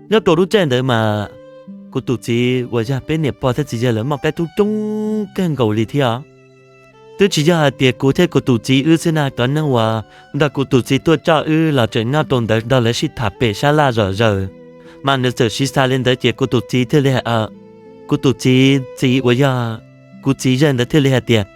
Nyob rau lub caij ntawd mas kuv tus txiv uas yog peb niam pog thiab txiv yawg lawv muaj qaib tub coob kawg nkaus li thiab. Twb tsis yog hais tias kuv thiab kuv tus txiv wb xwb na, cov neeg uas nrog kuv tus txiv tuaj coj wb los tseem nyob rau ntawd nrog lawv sib tham pem sab laj zom zaws. Mas nws txawm siv xav li ntawd ces kuv tus txiv thiaj li, kuv tus txiv txiv uas yog kuv txiv yawg ntawd thiaj li hais tias,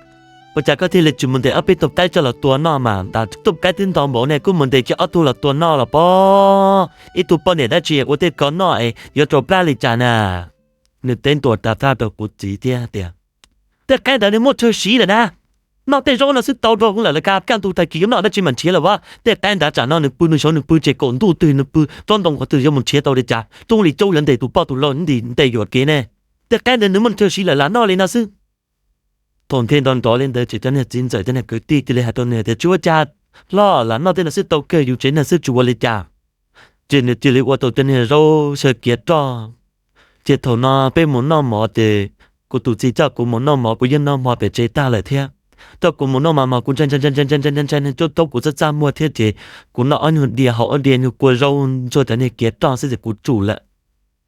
ua cas koj thiaj li tsis mus ntes ob peb tug qaib coj los tua noj mas, ntawm tug qaib twb ntau npaum ne, kuj mus ntes kiag ob tug los tua noj los pob, ib tug poj niam dab tsi ua tej ko noj es yuav rau plab li cas na. Nws teb ntua tas tag rau kuv txiv thiab tias, tej qaib ntawd nws muaj chaw siv lawm na, noj tej zaub no xwb tau rau lawm, kaj ntug tag kis yuav noj dab tsi mas nrhiav lawm as, tej qaib ntawd tsam no nws pw nws saud nws pw tsev kaum ntuj twg nws pw tsob ntoo qhov twg yuav mus nrhiav tau li cas, roob li caub yuav ntes tus poj tus lau nti ntes yuam kev ne, tej qaib ntawd nws muaj chaw siv lawm lam noj li no xwb. Thaum nti nrov nrov li ntawd ces cov niag txiv ntxawm cov niag kwv tij cia li hais rau nws tias, tsis ua cas, hlob, lam noj tej no xwb tau kawg, yus tsev neeg xwb tsis ua li cas. Ces nws cia li ua tau tej niag zaub xyaw kiav roj. Ces thaum no peb mus noj mov ces kuv tus txiv coj kuv mus noj mov, kuv yeej noj mov pem tsev tag lawm thiab, coj kuv mus noj mov mas kuv ntshai ntshai ntshai ntshai ntshai ntshai ntshai, coj taub kuv txaj txaj muag thiab ces kuv noj ob nyuag diav haus ob diav nyuag kua zaub ntxuag cov niag kiav roj xwb ces kuv tsum lawm.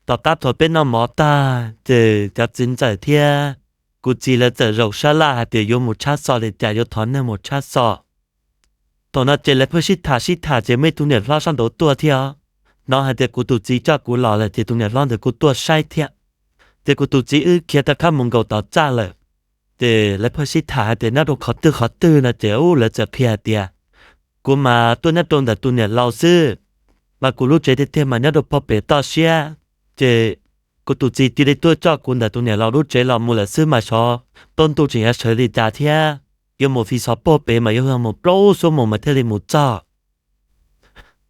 Tom qab thaum peb noj mov tag ces cov txiv ntxawm thiab kuv txiv lawv txawm zaum sab laj hais tias yuav mus tshab xo li cas, yuav thov neeg mus tshab xo. Thaum no ces lawv pheej sib tham sib tham ces muaj ib tug niam hlob sab nraud tuaj thiab, hnov hais tias kuv tus txiv coj kuv los lawm ces tus niam hlob ntawd kuj tuaj saib thiab. Ces kuv tus txiv wb khiav rov qab mus nkaum tom txaj lawm. Ces lawv pheej sib tham hais tias nyob rau qhov twg qhov twg no ces lawv txawm qhia hais tias, kuv mas tuaj nyob rau ntawm tus niam laus xwb, mas kuv lub tsev tiag tiag mas nyob rau pog pem toj siab. Ces kuv tus txiv cia li tuaj coj kuv ntawm tus niam laus lub tsev los mus lawm xwb mas xyov tau ntuj tseem yuav sawv li cas thiab, yuav mus fi xov pog pem mas yuav mus plaub xuab moos mas thiaj li mus txog.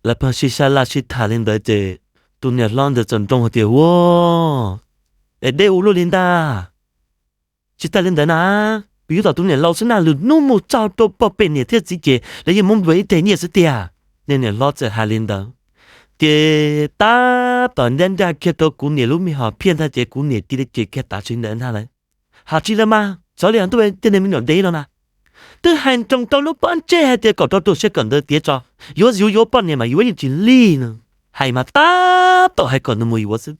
Lawv pheej sib sab laj sib tham li ntawd ces tus niam hlob ntawd txawm nroo hais tias, ua, es deb ua luaj li ntag. Tsis tas li ntawd na, kuv yuav tom tus niam laus xwb na, lwm hnub mus txog rau pog pem niam thiab txiv ces lawv yeej muab nplua ib teg nyiaj xwb tiag. Niag niam hlob txawm hais li ntawd, ces tab tom ncaj ncaj kiag rau kuv niam lub me hom phiaj ntag ces kuv niam cia li cem kiag tam sim ntawd ntag lawm, hais tsis lawm mas xyov li ntuj, tej niag me nyuam dev no na, twb hais nroo rau lub pob ntseg hais tias kom rau tus siab kom ntawd tiav tso, yuav yuav yuav poj niam mas yuav yeej tsis lig no. Hais mas tab tom hais kom nws mus yuav xwb.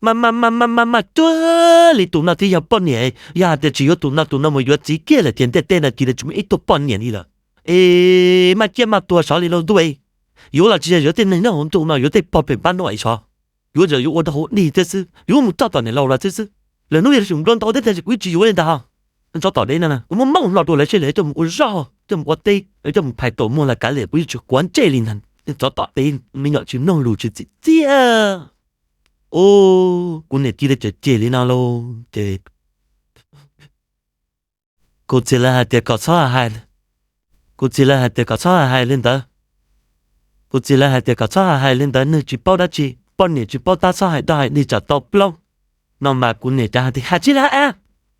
Mas mas mas mas mas mas cuag li tus no thiaj yog poj niam, yog hais tias tsis yuav tus no tus no mus yuav txiv kiag lawm ces ntiaj teb no cia li tsis muaj ib tug poj niam li lawm. Es maj ciaj maj tuag sov li lauj ntuj, yuav los tsis yog yuav tej neeg nyob hauv ntuj no, yuav tej pog pem pab no es sov, yuav yog yuav ua rau hauv dig thiab xwb, yuav mus txog tom niam laus los thiab xwb. Lwm hnub yog tseem nplua ntau thiab tiag ces kuv yeej tsis yuav li ntag. Tsov tom deb no kuv muab maj hlo rau lawv seb lawv coj mus ua zaj, coj mus ua teb, coj mus phais taus muag los kav liam, kuv yeej tsis quav ntsej li ntag. Tsov tom deb me nyuam tsis mloog lus tsis txim txiaj. Ub, kuv niam cia li cem cem li no lauj ces kuv txiv lawv hais tias kom txhob hais, kuv txiv lawv hais tias kom txhob hais li ntawd. Kuv txiv lawv hais tias kom txhob hais li ntawd, neeg tsis paub dab tsi, poj niam tsis paub tab txhob hais dog hais dig tsam tau plaub. No mas kuv niam cav hais tias hais tsis lawm a,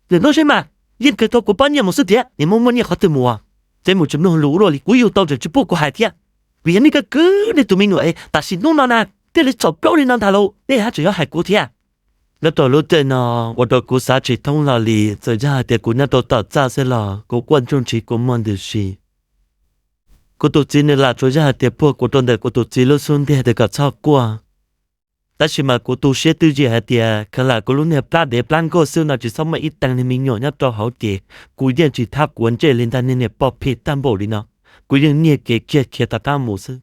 lwm hnub seb mas, yeej kawg tau kuv pob nyiaj mus xwb tiag, niam muaj muaj nyiaj qhov twg mus, tsev mus tsis mloog lus ua luaj li, kuv yug tau tseem tsis pub kuv hais thiab. Vim yog nej kawg kawg nej tus me nyuam es tam sim hnub no na thiaj li txom plaub li no ntag lauj, nej haj tseem yuav hais kuv thiab. Nyob rau lub caij no ua rau kuv xav tsis thoob hlo li, txawm yog hais tias kuv nyob rau tom txaj xwb los kuv quaj ntsuj ntshiv kua muag ntws si. Kuv tus txiv nws lam tsuas yog hais tias puag kuv rau ntawm kuv tus txiv lub xub ntiag tias kom txhob quaj. Tab sis mas kuv tu siab twj ywm hais tias khav lam kuv lub niag plab dev plab nkuaj xwb no tsis txhob muaj ib tee niag me nyuam nyob rau hauv ces kuv yeej tsis thab quav ntsej li ntag, niag niam poj phem tag npaum li no, kuv yeej nyiag kev kiag khiav tom qab mus xwb.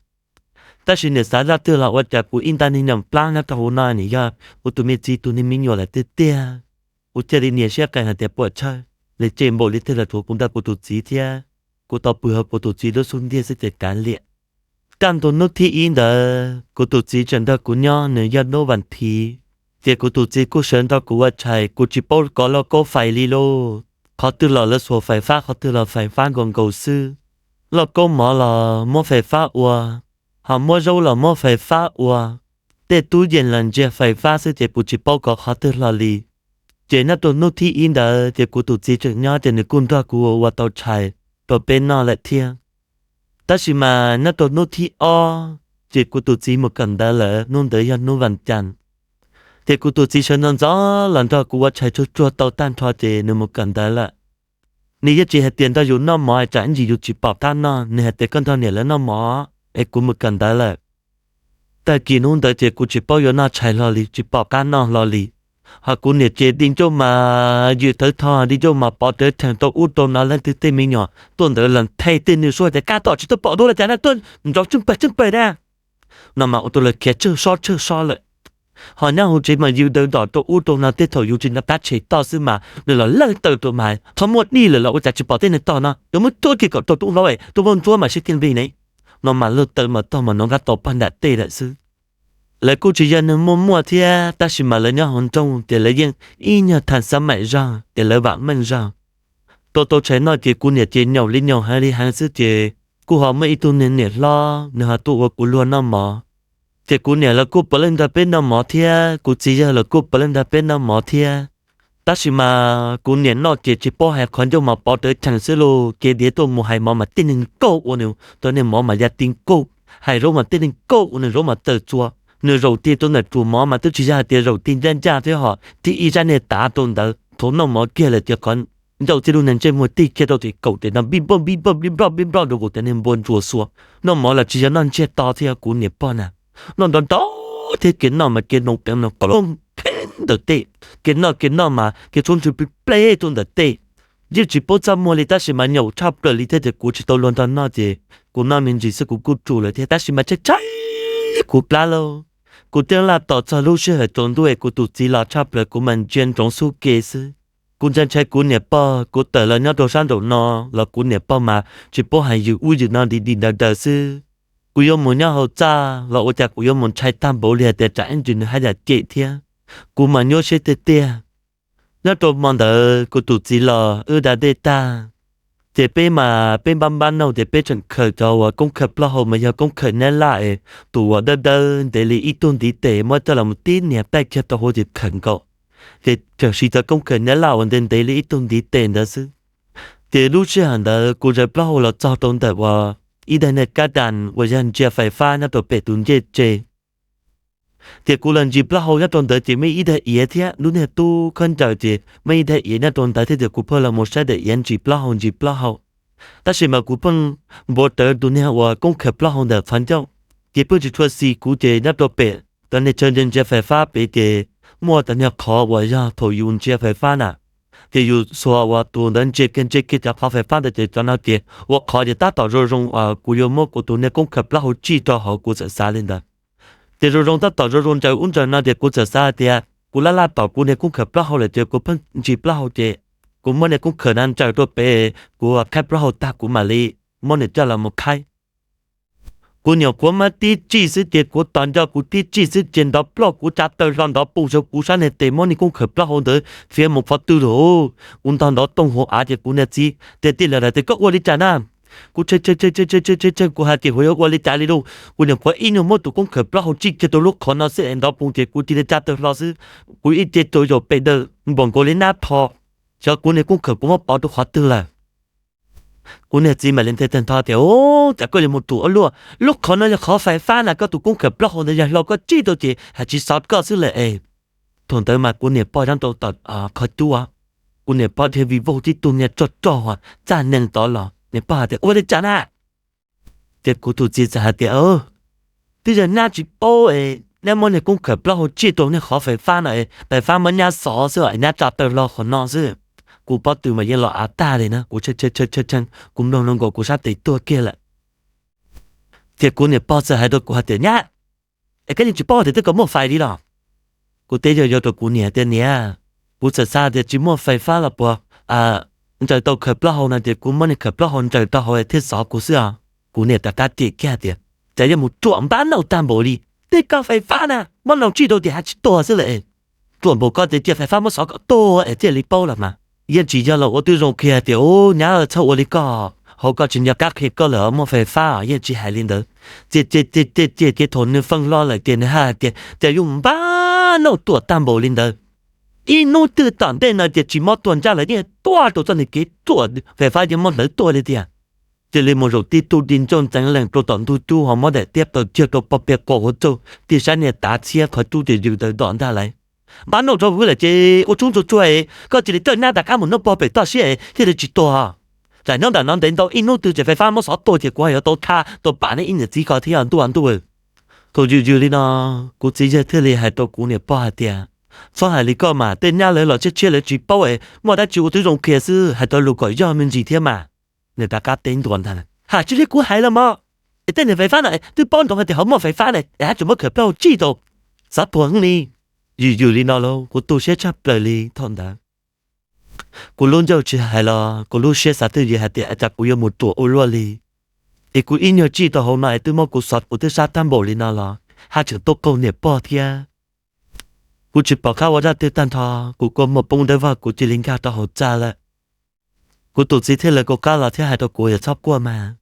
Tab sis niam xav zaj twg los ua cas kuv ib ntag niag niam plab nyob rau hauv no nim yog kuv tus me txiv tus niag me nyuam lawm tiag tiag. Kuv thiaj li nias siab qees hais tias puam chawj, nws cem npaum li twg los tsuav kuv nrog kuv tus txiv thiab, kuv tau pw hauv kuv tus txiv lub xub ntiag xwb ces kav liam. Kaj ntug hnub thib ib ntawd kuv tus txiv tseem nrog kuv nyob, nws yog hnub vas thiv, ces kuv tus txiv kuj sawv nrog kuv ua tshais, kuv tsis paub kov lauj kaub fais li lauj. Qhov twg los lawv xuas fais fab, qhov twg los fais fab nkaus nkaus xwb. Lauj kaub mov los muab fais fab ua, ho muab zaub los muab fais fab ua, tej tub yees los ntsia fais fab xwb ces kuv tsis paub kov qhov twg hlo li. Ces nyob rau hnub thib ib ntawd ces kuv tus txiv tseem nyob ces nws kuj nrog kuv ua tau tshais rau peb noj lawm thiab. Tab sis mas nyob rau hnub thib ob ces kuv tus txiv mus kawm ntawv lawm, hnub ntawd yog hnub vas cas. Ces kuv tus txiv sawv ntxov ntxov los nrog kuv ua tshais tsuag tsuag tau tag nrho ces nws mus kawm ntawv lawm. Nws yeej tsis hais tias nrog yus noj mov tsam ib ntsis yus tsis pom qab noj, nws hais tias koj nrog niam lawv noj mov es kuv mus kawm ntawv lawm. Tag kis hnub ntawd ces kuv tsis paub yuav noj tshais hlo li, tsis pom qab noj hlo li. Hos kuv niam ces di ncauj mas ywm thawv tho, di ncauj mas pov rawv rhees rau ub rau no, leej twg tej me nyuam tuaj ntawd los nthe tej nws suab tias kab tom tsis tau pom dua los cas na, tuaj nrov tswb pawg tswb pawg na. No mas ua rau lawv khiav tsawg sob tsawg sob lawm. Hos nyob hauv tsev mas yws daws dom rau ub rau no, tej thaum yus tsis nrog qab tshem toj xwb mas nws los lawj taw rau mas txhob muaj dij lawm los ua cas tsis pom tej neeg tog no, yuav muab tuab kiag kom rau tub hlob, tub hlob ntsuab mas siab thiaj nplig ne. No mas lawj taw mas tog mas nov nqab tau pog nram tej lawm xwb. Lawv kuj tsis yog neeg muaj muaj thiab, tab sis mas lawv nyob hauv nroog ces lawv yeej ib nyuag tham xab maim zog ces lawv vam meej zog. Tau tau tshais noj ces kuv niam ces nyaum li nyaum heev li heev xwb ces kuj ho muaj ib tug niam hlob nws ho tuaj ua kuv luag noj mov. Ces kuv niam los kuj puav leej nrog peb noj mov thiab, kuv txiv yawg los kuj puav leej nrog peb noj mov thiab. Tab sis mas kuv niam noj ces tsis paub hais, qhov ncauj mas pov rawv rhees xwb lauj, kev diav tuaj mus hais mov mas tib neeg nkaug ua nws cov niag mov mas ya ti nkaug, hais zaub mas tib neeg nkaug ua nws zaub mas tawm txua. Nws zaum ti rau ntawm ruam mov mas twb tsis yog hais tias zaum ti ncaj ncaj thiab, ho tig ib zaj niag tav rau ntawd, thaum noj mov kiag lawm ces qhov ncauj txij lub niag ntsej muag tig kiag rau tim kaum tes no npij nploj npij nploj npij nploj npij nploj rau kuv cov niag npua ntsuag xua. Noj mov los tsis yog noj ntsiag to thiab, kuv niam pog na, noj nrov nrov thiab, kev noj mas kev noo peev no qov loo pheeb ntawm tej, kev noj kev noj mas kev tshuab ntswg plig pleb rau ntawm tej. Yeej tsis paub txaj muag li, tab sis mas nyaum tshaj plaws li thiab ces kuv tsis tau luag nrog noj ces kuv noj me ntsis xwb kuv kuj tsum lawm thiab, tab sis mas tshaib tshaib kuv plab lauj. Kuv twb laj tos txog lub sij hawm tsaus ntuj es kuv tus txiv los tshaj plaws, kuv mas ntsia ntsoov xub ke xwb. Kuv ntshai ntshai kuv niam pog, kuv tawm los nyob rau sab nraum no los kuv niam pog mas tsis paub hais yws ub yws no di di daws daws xwb. Kuv yuav mus nyob hauv txaj los ua cas kuv yuav mus ntshai tag npaum li hais tias tsam ib ntsis nws haj yam cem thiab. Kuv mas nyuaj siab tiag tiag. Nyob rau hmo ntawd kuv tus txiv los wb da dej tag, ces peb mas peb npab npab nauj ces peb tseem khawm cov uas koob khawm plaub hau mas yog koob khawm nab laj es tus uas dawb dawb ntev li ib tug ntiv tes muab coj los tib niag paij kiag rau hauv ces khawm nkaus, ces tseem siv cov koob khawm nab laj uas ntev ntev li ib tug ntiv tes ntawd xwb. Ces lub sij hawm ntawd kuv zawv plaub hau los txog rau ntawm uas ib daim niag kab das uas yog ntsia fais fab nyob rau pem tus ncej tsev. Ces kuv los ntsis plaub hau nyob rau ntawd ces muaj ib daim iav thiab, lub niag tub khaub ncaws ces muaj ib daim iav nyob rau ntawd thiab, ces kuv pheej los mus saib daim iav ntsis plaub hau ntsis plaub hau. Tab sis mas kuv pheej npuav rawv tus niag uas koob khawm plaub hau ntawm qhov ncauj, ces pheej tsis tshua xis kuv ces nyob rau pem cov niag chaw ntsia ntsia fais fab pem ces muaj cov niag qhov uas yog thaum yus ntsia fais fab na, ces yus xuas uas tus ntawd ntsia kiag ntsia kiag cov qhov fais fab ntawd ces cov no ces ua qhov ces tab tom zoo zoo uas kuv yuav muab kuv tus niag koob khawm plaub hau tsij rau hauv, kuv txawm xav li ntawd. Ces zoo zoo tab tom zoo zoo ntsaws ub ntsaws no ces kuv txawm xav hais tias kuv laj laj tom kuv niag koob khawm plaub hau lawm ces kuv pheej ntsis plaub hau ces kuv muab niag koob khawm no ntsaws rau pem, kuv qhaib plaub hau tag kuv mam li muab nws coj los mus qhaib. Kuv nyuam qhuav muab tib tsij xwb ces kuv tos nco kuv tib tsij xwb ces nrov ploj kuv tsa taw hlo nrov poo saum kuv sab niag tes, muab niag koob khawm plaub hau ntawd fiav mus qhov twg lawm. Kuv ntog nrov tooj hauv av ces kuv niag txiv tiag tiag li hais tias koj ua li cas na? Kuv tsheej tsheej tsheej tsheej tsheej tsheej tsheej kuv hais tias kuv yuav ua li cas li lauj, kuv nyuam qhuav ib nyuag muab tus koob khawm plaub hau tsij kiag rau lub qhov no xwb es nrov poo ces kuv cia li tsa taw hlo xwb. Kuv ib ce rau yaum pem daws npaum nkaus li nab pho, xyov kuv niag koob khawm kuv muab pov rau qhov twg lawm. Kuv niag txiv mam li nthe tag nrho tias, Ub, cas koj yuav mus ruam ua luaj, lub qhov no yog qhov fais fab na, koj tus koob khawm plaub hau ntawd yog hlo koj tsij rau ces hais tsis xov koj xwb lawm es. Thaum ntawd mas kuv niam pog nyob rau tom qhov cub, kuv niam pog dhia vij voog tib tug niag rog rog uas txaj neeg tod los, niam pog hais tias, Ua li cas na? Ces kuv tus txiv txawm hais tias, Twb yog nyab tsis paub es nyab muab niag koob khawm plaub hau tsij rau niag qhov fais fab no es fais fab muab nyab xov xwb es nyab tsa taw hlo qhov no xwb. Kuv pob tw mas yeej los av tag li na, kuv tsheej tsheej tsheej tsheej, kuv mloog no nkaus kuv sab tes tuag kiag lawm. Ces kuv niam pog txawm hais rau kuv hais tias, Nyab, es koj yeej tsis paub tias twb koj muaj fais li los? Kuv teb yog yog rau kuv niam tias, Niam, kuv txawm xav tias tsis muaj fais fab los puas ntsaws tau khawm plaub hau no ces kuv muab niag khawm plaub hau ntsaws rau hauv thiaj xov kuv xwb os. Kuv niam rov qab cem kiag tias, Cas yuav mus ruam npab nauj tag npaum li, tej koj fais fab na muab nau tsij rau ces hais tsis tuag xwb lawm. Ruam npaum koj ces cia fais fab muab xov kom tuag es thiaj li paub los mas. Yeej tsis yog los ua twb zoo qhia tias, Ub, nyab, txhob ua li koj, hauv koj tsis nco qab qhia koj lawm, muaj fais fab yeej tsis hais li ntawd. Ces ces ces ces ces thaum nws feej hlo lawm ces nws hais tias, Cas yuav npab nauj ruam tag npaum li ntawd. Ib hnub twg tom ntej no ces tsis mob tuag ntsaj lawm, yeej tuaj rau txoj niag kev ruam fais fab yeej mob hlawv tuaj li tiag. Cia li mus zaum tib tug di ncauj ntxeev lees rau tom ntug cub ho muab daim tiab plaws kiag rau pog peg quas hauv tsaug, tig sab niag tav txhiab qhov cub ces yws daws dom ntag lauj. Npab nauj tso vwv lawm ces ua tshub ntsuag tsuag es koj cia li coj nyab rov qab mus noj pog pem toj siab es thiaj li tsis tuag. Tsam nyob nram no ntev ntau ib hnub twg ces fais fab muab xov tuag ces kuv ho yuav tau tha tau pam nej ib niam txiv ko thiab ntuj ntuj. Thaum yws yws li no, kuv txiv yawg thiaj li hais rau kuv niam pog hais tias, txhob hais li koj mas, tej nyab lawv los tshiab tshiab lawv tsis paub es muaj dab tsi ua twb zoo qhia xwb, hais rau lus kom yog me ntsis thiab mas. Nws rov qab teb ntua ntag, hais tsis li kuv hais los mas, es tej niag fais fab no twb paub ntsoov hais tias ho muaj fais fab ne es haj tseem muab khawv plaub tsij tau, xav tuag heev li. Yws yws li no lauj, kuv tu siab tshaj plaws li thaum ntawd. Kuv lub ncauj tsis hais los kuv lub siab xav twj ywm hais tias cas kuv yuav mus ruam ua luaj li, es kuv ib nyuag tsij tau hauv no es twb muab kuv xov kuv twb sab tag npaum li no los haj tseem tuaj qaug niam pog thiab. Kuv tsis pom qab ua zaj twg tag nrho, kuv kua muag poob dawb vog kuv cia li nkag rau hauv txaj lawm. Kuv tus txiv thiaj li kuv qab los thiab hais rau kuv tias txhob quaj mas,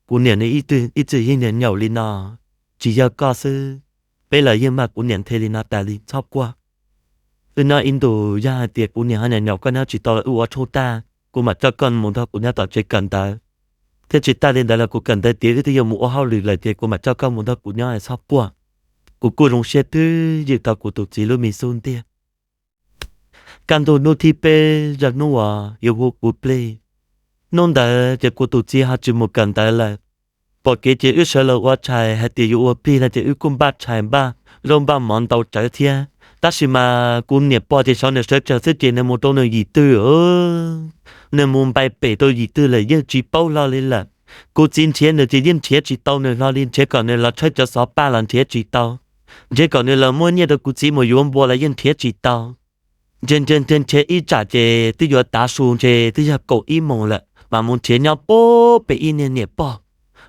kuv niam nws ib txwm yeej nyaum nyaum li no, tsis yog koj xwb, peb los yeej mag kuv niam nthe li no tas li, txhob quaj. Wb nyob ib ntus yog hais tias kuv niam ho nyaum nyaum koj nyob tsis tau los wb ua tshoob tag, kuv mam coj koj mus nrog kuv nyob tom tsev kawm ntawv, thiab tsis tas li ntawd los kuv kawm ntawv tiav wb twb yuav mus ua hauj lwm lawm ces kuv mam coj koj mus nrog kuv nyob, txhob quaj. Kuv kuj zoo siab twj ywm tau kuv tus txiv lub me xub ntiag. Kaj ntug hnub thib peb yog hnub uas yuav hu kuv plig. Hnub ntawd ces kuv tus txiv ho tsis mus kawm ntawv lawm. Pom kev ces wb sawv los ua tshais, hais tias yuav ua plig no ces wb kuj npaj tshais npaj zaub npaj mov ntau tsawv thiab, tab sis mas kuv niam pog ces xyov nws sawv tsees xwb ces nws mus rau nws yim twg, nws mus npai pem rau yim twg lawm yeej tsis paub hlo li lawm. Kuv txiv nrhiav nws ces yeej nrhiav tsis tau nws hlo li, nrhiav kom nws los tshawb cov xov paj los nrhiav tsis tau, nrhiav kom nws los muab nyiaj rau kuv txiv mus yuav npua los yeej nrhiav tsis tau. Nrhiav nrhiav nrhiav nrhiav ib tsam ces twb yuav tav su ntshe twb yog kaum ib moos lawm mas mus nrhiav nyob pem ib niag niam pog.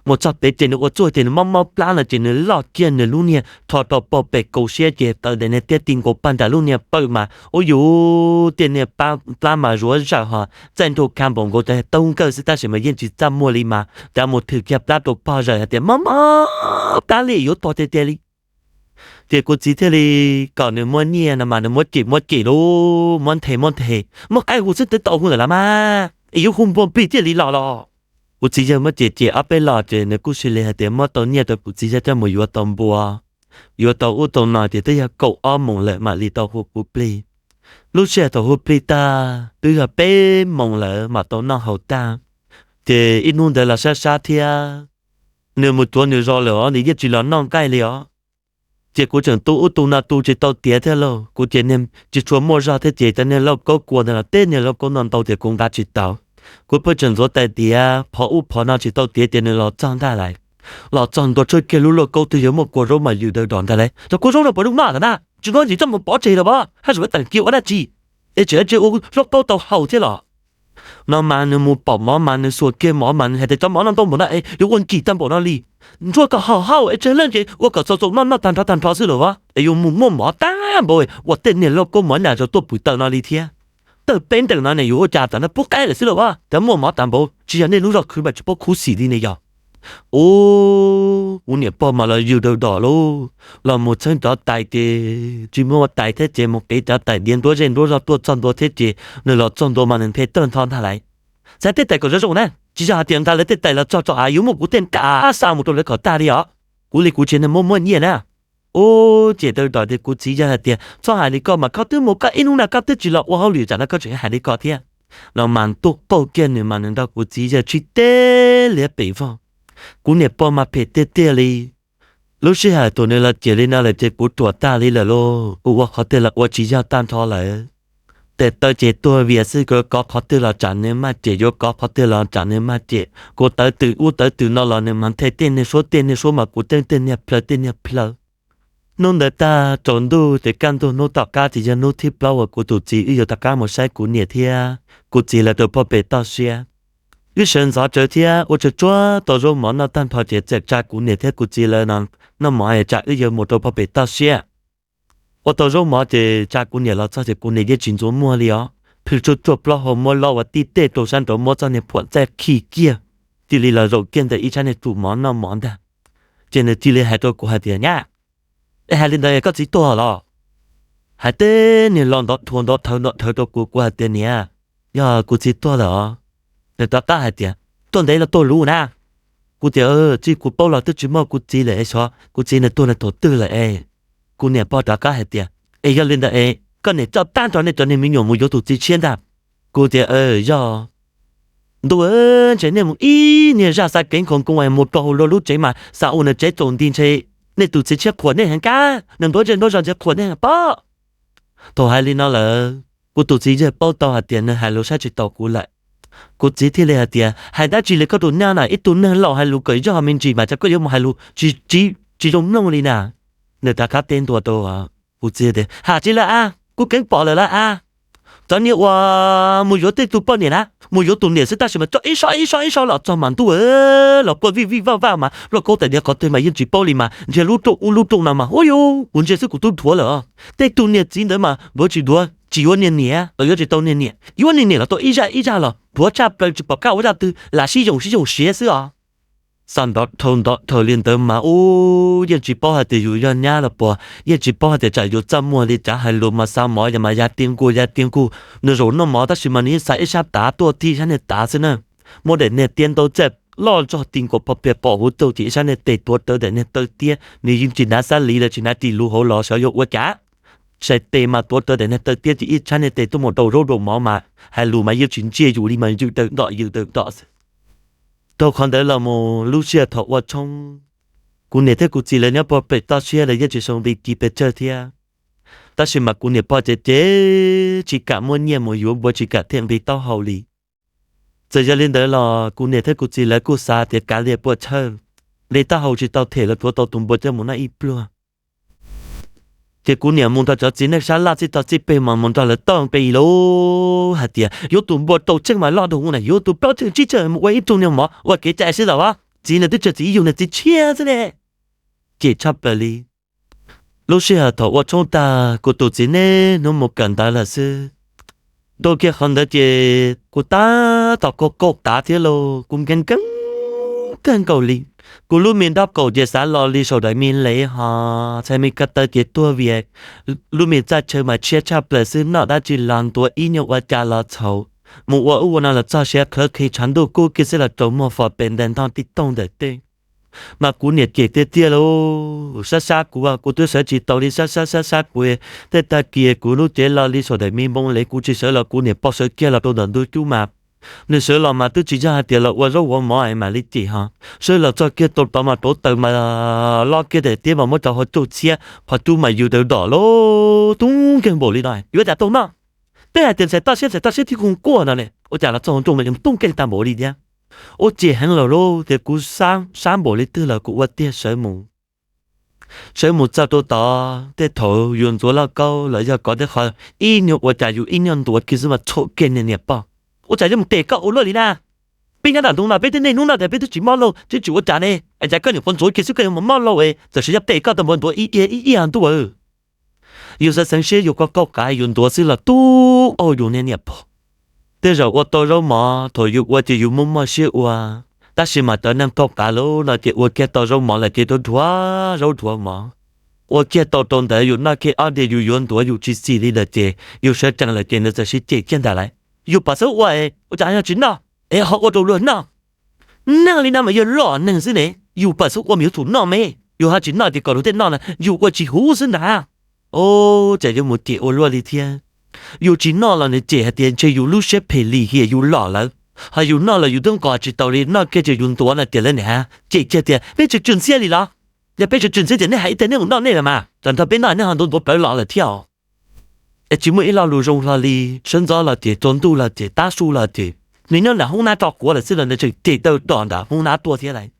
Mus txog pem ces nws ua txuj tias nws mob mob plab no ces nws loj kiag nws lub niag rho rau pem kaus siab ces taw ntawm niag tiab ti nkaus pag nram lub niag pawj mas ua yus tiaj niag plab mas zuav zawm ho txaij nraug kha npaum nkaus cov taub nkawj xwb tab sis mas yeej tsis txaj muag li mas cav mus thwm kiag plab rau pog zawm hais tias mob mob plab li yuav tuag tiag tiag li. Ces kuv txiv thiaj li kom nws muab nyiaj no mas nws muab cem muab cem lauj, muab nthe muab nthe, muab qaib hu xwb twb tau hu lawm los mas es yuav hu npua plig thiaj li los los. Kuv txiv yawg muab cem cem ob peb los ces nws kuj cia li hais tias muab tau nyiaj rau kuv txiv yawg coj mus yuav tau npua, yuav tau ub tau no ces twb yog kaum ob moos lawm mam li tau hu kuv plig. Lub sij hawm thaum hu plig tag twb yog peb moos lawm mam tau noj haus tag. Ces ib hnub ntawd los sab sab thiab, nws mus cuav nws zos lawm os, nws yeej tsis los noj nqaij li os. Ces kuv tseem tu ub tu no tu tsis tau tiav thiab lauj, kuv ces tsis tshua muaj zog thiab ces cov niag lauj kaub kua ntawd los teb niag lauj kaub no ntau ces kuv nqa tsis tau. Kuv pheej tseem ntxuav tais tiav phov ub phov no tsis tau tiav ces nws los txog ntag lawm. Los txog ntua tshawb kiag lub lauj kaub twb yuav muaj kua zaub mas yws daws dos ntag lawm, cov kua zaub no puas zoo noj lawm na, tsis noj ces coj mus pov tseg los as, haj tseem muab teem kiag ua dab tsi, es tseem ua lauj kaub tau haus thiab los. No mas nws mus pom mov mas nws xuas kiag mov mas nws hais tias cov mov no ntau npaum no es yuav ua ncim tag npaum no li, ntsuag kom haum hauj es tsawg leej ces ua kom txaus txaus noj noj tag nrho tag nrho xwb lauj as, es yuav mus muaj mov tag npaum ua tej niag lauj kaub mov nyam zaus tuaj pwm taws no li thiab. Tawg peb ntees no ne yuav ua cas tam no pub qaib lawm xwb lauj as, cov muaj mov tag npaum tsis yog nej lub zog khwv mas tsis paub khuv xim li ne yog. Ub, kuv niam pog mas los yws daws dos lauj, los mus txheeb cov tais ces tsis muaj tais thiab ces mus qiv cov tais diav nruab zej nruab zog tuaj txog ntua thiab ces nws los txog ntua mas nws nthe tawg ntho ntag lawm. Xav tej tais kom zoo zoo na, tsis yog hais tias nqa lawv tej tais los txog tso av yuav muab kuv tej nqa xa mus rau lawv kom tag li os. Kuv li kuv tsis muaj muaj nyiaj na. Ub, ces daws dos ces kuv txiv yawg hais tias txhob hais li koj mas, koj twb mus koj ib hnub na koj twb tsis los ua hauj lwm tsam no koj tseem hais li ko thiab. No mas ntuj qaug kiag nws mas nws nrog kuv txiv yawg tshib teb liab pem vog. Kuv niam pog mas phem tiag tiag li. Lub sij hawm thaum nws los cem li no lawm ces kuv ruam tag li lawm lauj, kuv ua qhov twg los ua tsis yog tag nrho lawm. Tes taw ces tuag vias xwb, kuv yuav kov qhov twg los tsam nws maj cem, yuav kov qhov twg los tsam nws maj cem, kuv tawv twm ub tawv twm no los nws mas nthe tej niag suab tej niag suab mas kuv tej niag plhaw tej niag plhaw. Hnub ntawd tag tsaus ntuj ces kaj ntug hnub tom qab ces yog hnub thib plaub uas kuv tus txiv wb yuav rov qab mus saib kuv niam thiab kuv txiv lawv rau pog pem toj siab. Wb sawv ntxov tsawv thiab ua tsuag tsuag tau zaub mov noj tag nrho ces txawm tsa kuv niam thiab kuv txiv lawv noj mov es tsam wb yuav mus rau pog pem toj siab. Ua tau zaub mov ces tsa kuv niam los txog ces kuv niam yeej tsis ntxuav muag li os, plhws tsuag tsuag plaub hau muab lob ua tib tej rau sab nraud muab txoj niag phuam txaij khi kiag, cia li los zaum kiag ntawm ib sab niag tsum mov noj mov ntag. Ces nws cia li hais rau kuv hais tias, Nyab, es hais li ntawd koj txiv tuag los? Hais tej niag lo ntov thuav ntov thawv ntov thawv rau kuv, kuv hais tias, Niam, yog kuv txiv tuag lawm os. Nws rov qab hais tias, Tuag ntev los tuag luv na? Kuv tias, Txij kuv paub los twb tsis muaj kuv txiv lawm es xyov kuv txiv nws tuag nws thaum twg lawm es. Kuv niam pog rov qab hais tias, Es yog li ntawd es koj niam coj tag nrho nej cov niag me nyuam mus yuav tus txiv tshiab ntag. Kuv tias, Yog. Ntuj, ntshe nej mus ib niag zaj xa kev nkhaus nkoos es mus rau hauv luag lub tsev mas xa ua nws tsev tsaus nti ntshe Nej tus txiv tshiab qhuas nej heev kab, nws ntuav zej ntuav zos ntxhias qhuas nej heev pob. Thaum hais li no lawm, kuv tus txiv yawg paub tau hais tias nws hais lus saib tsis taus kuv lawm. Kuv txiv thiaj li hais tias, hais dab tsi li koj tus nyab na, ib tug neeg laus hais lus kom yog me ntsis mas cas koj yuav mus hais lus tsis zoo mloog li na. Nws rov qab teb ntua rau kuv txiv tias, hais tsis lawm a, kuv keev pom lawm lawm a. Cov niag uas mus yuav tej tus poj niam na, mus yuav tus niam xwb tab sis mas coj ib sab ib sab ib sab los txog mas ntuj los quaj vij vij vaj vaj mas lauj kaub tais diav qhov twg mas yeej tsis paub li mas nrhiav lub rooj ub lub rooj no mas ua yuv kuv ntsia xwb kuv twb dhuav lawm. Tej tug niag txiv ntawd mas ntuav tsis ntuav tsis yuav niag niam los yuav tsis tau niag niam, yuav niag niam los tau ib zaj ib zaj los dhuav tshaj plaws tsis pom qab ua zaj twg lam sib yoog sib yoog siav xwb os. Xa nrov dhau nrov dhau li ntawd mas ub yeej tsis paub hais tias yus yog nyab los puas, yeej tsis paub hais tias tsam yus txaj muag li cas hais lus mas xa mov yog mas ya ti nkuj ya ti nkuj. Nws zaum noj mov tab sis mas nws yeej xa ib sab tav tuaj tib sab niag tav xwb na. Muab daim niag tiab ntaub txaj loj zog ti nkaus pog pia pom huv tuj ces ib sab niag tes tuav rawv daim niag taw tiab, nws yeej tsis hnav xab li los tsis hnav ris luv hauv los xyov yuav ua cas. Sai tes mas tuav rawv daim niag taw tiab ces ib sab niag tes tuaj mus rau zaub rau mov mas hais lus mas yeej tsis ntsia yus li mas yws daws ntom yws daws ntom xwb. Dhau qhov ntawd los mus lub sij hawm thaum ua tshoob, kuv niam thiab kuv txiv lawv nyob puag pem toj siab lawv yeej tsis sau nqi ci pes tsawg thiab. Tab sis mas kuv niam pog ces ces tsis kam muaj nyiaj mus yuav npua tsis kam them nqi taub hau li. Txawm yog li ntawd los kuv niam thiab kuv txiv lawv kuj xav tias kav liam puas chawj, nqi taub hau tsis tau them los tuav tau tus npua coj mus noj ib pluag. Ces kuv niam mus nrog cov txiv neej sab laj txij tog txij peg mas mus nrog lawv toj nqi lauj hais tias yuav tus npua rau tseej mas loj dua na, yuav tus plaub tseej tsib tseej mus ua ib rooj niag mov ua kev cai xwb los as. Txiv nws twb tsis txiv yug nws txiv tshiab xwb ne. Cem tshaj plaws li. Lub sij hawm thaum ua tshoob tag kuv tus txiv niaj hnub mus kawm ntawv lawm xwb. Dhau kiag qhov ntawd ces kuv tab tom kaum kaum tav thiab lauj, kuv nkees nkees kawg nkaus li. Kuv lub me nraub qaum ces xav lo li saum daim me lev ho txhais me ko taw ces tuag vias. Lub me txaj chaw mas tshiab tshaj plaws xwb, noj dab tsi los ntuav ib nyuag ua cas los txhaum. Mus ua ub ua no los txog siav qhawv qhi tshav ntuj kub kiag xwb los rau muag fos pes ntawm ntog tij tooj ntawm tej. Mas kuv niam cem tiag tiag lauj, sab sab kuv, kuv twb sawv tsis tau li, sab sab sab sab kuv. Tej tag kis kuv lub cev lo li saum daim me npoo lev kuv tsis sawv los kuv niam pog sawv kiag los rau ntawm ntug cub mas. Nws sawv los mas twb tsis yog hais tias los ua zaub ua mov es mam li cem ho. Sawv los txog kiag rau tod mas rauv taws mas loj kiag daim tiab mas muab cov hauv cub txhiab, qhov cub mas yws daws dom lauj, tub nkeeg npaum li no yuav cas tau noj. Peb hais tias ntxhais toj siab ntxhais toj siab tib kuj quaj no ne, ua cas los txog hauv nrooj mas yws tub nkeeg tag npaum li thiab. Ua cem heev lawm lauj, tias kuv sab npaum li twg los kuv ua tiag sawv mus. Sawv mus txog rau tod tej thaum yus ntxuav lauj kaub los yog kov tej qho ib nyuag ua cas yus ib nyuag ntuav kiag xwb mas txhaum kiag niag niam pog. Ua cas yuav mus tes koj ua luaj li na? Peb nyob nram ntug no peb twb niaj hnub noj tias peb twb tsis mob lauj, twb tsis ua cas ne, es cas koj nyuam qhuav ntxuav kiag xwb koj yuav mus mob lauj es txawm sis yog tes koj tau npua ntuav ib ib ib ntuj. Yus xav xeev siab yus koj kauj qav yus ntuav xwb los tub au yus niag niam pog. Tej zaum ua tau zaub mov thaum yus ua ces yus muaj muaj siab ua, tab sis mas cov neeg kauj qav lawm no ces ua kiag tau zaub mov lawm ces rau dhuav zaub dhuav mov. Ua kiag tau rau ntawd yus noj kiag ob diav yus yuav ntuav yus tsis xis li lawm ces yus sawv tsees lawm ces nws txawm sib cem kiag ntag lauj. Yus pom xub ua, ua cas yog tsis noj es ho ua rau luag noj? Neeg li no mas yog loj neeg xwb ne, yus pom xub ua mas yuav tsum noj me, yus ho tsis noj ces kom luag tej noj na yus ua tsis huv xwb ntag. Ua cas yuav mus cem ua luaj li thiab? Yus tsis noj los nws cem hais tias ntshe yus lub siab phem lim hiam yus lom lawm, ho yus noj los yus twb nqos tsis tau li, noj kiag ces yus ntuav no tias lawv niam cem kiag tias peb tsis tsw ntxhiab li los? Yog peb tsis tsw ntxhiab ces nej hais ib teg nej mus noj nej lawm mas, txawm nrog peb noj nej ho ntuav ntuav plawv los lawm thiab os. Es tsis muaj ib lo lus zoo hlo li, sawv ntxov los ces, tsaus ntuj los ces, tav su los ces, nws nyob nram hoob nab tso quav lawm xwb los nws tseem cem taw rom nram hoob nab tuaj thiab lauj.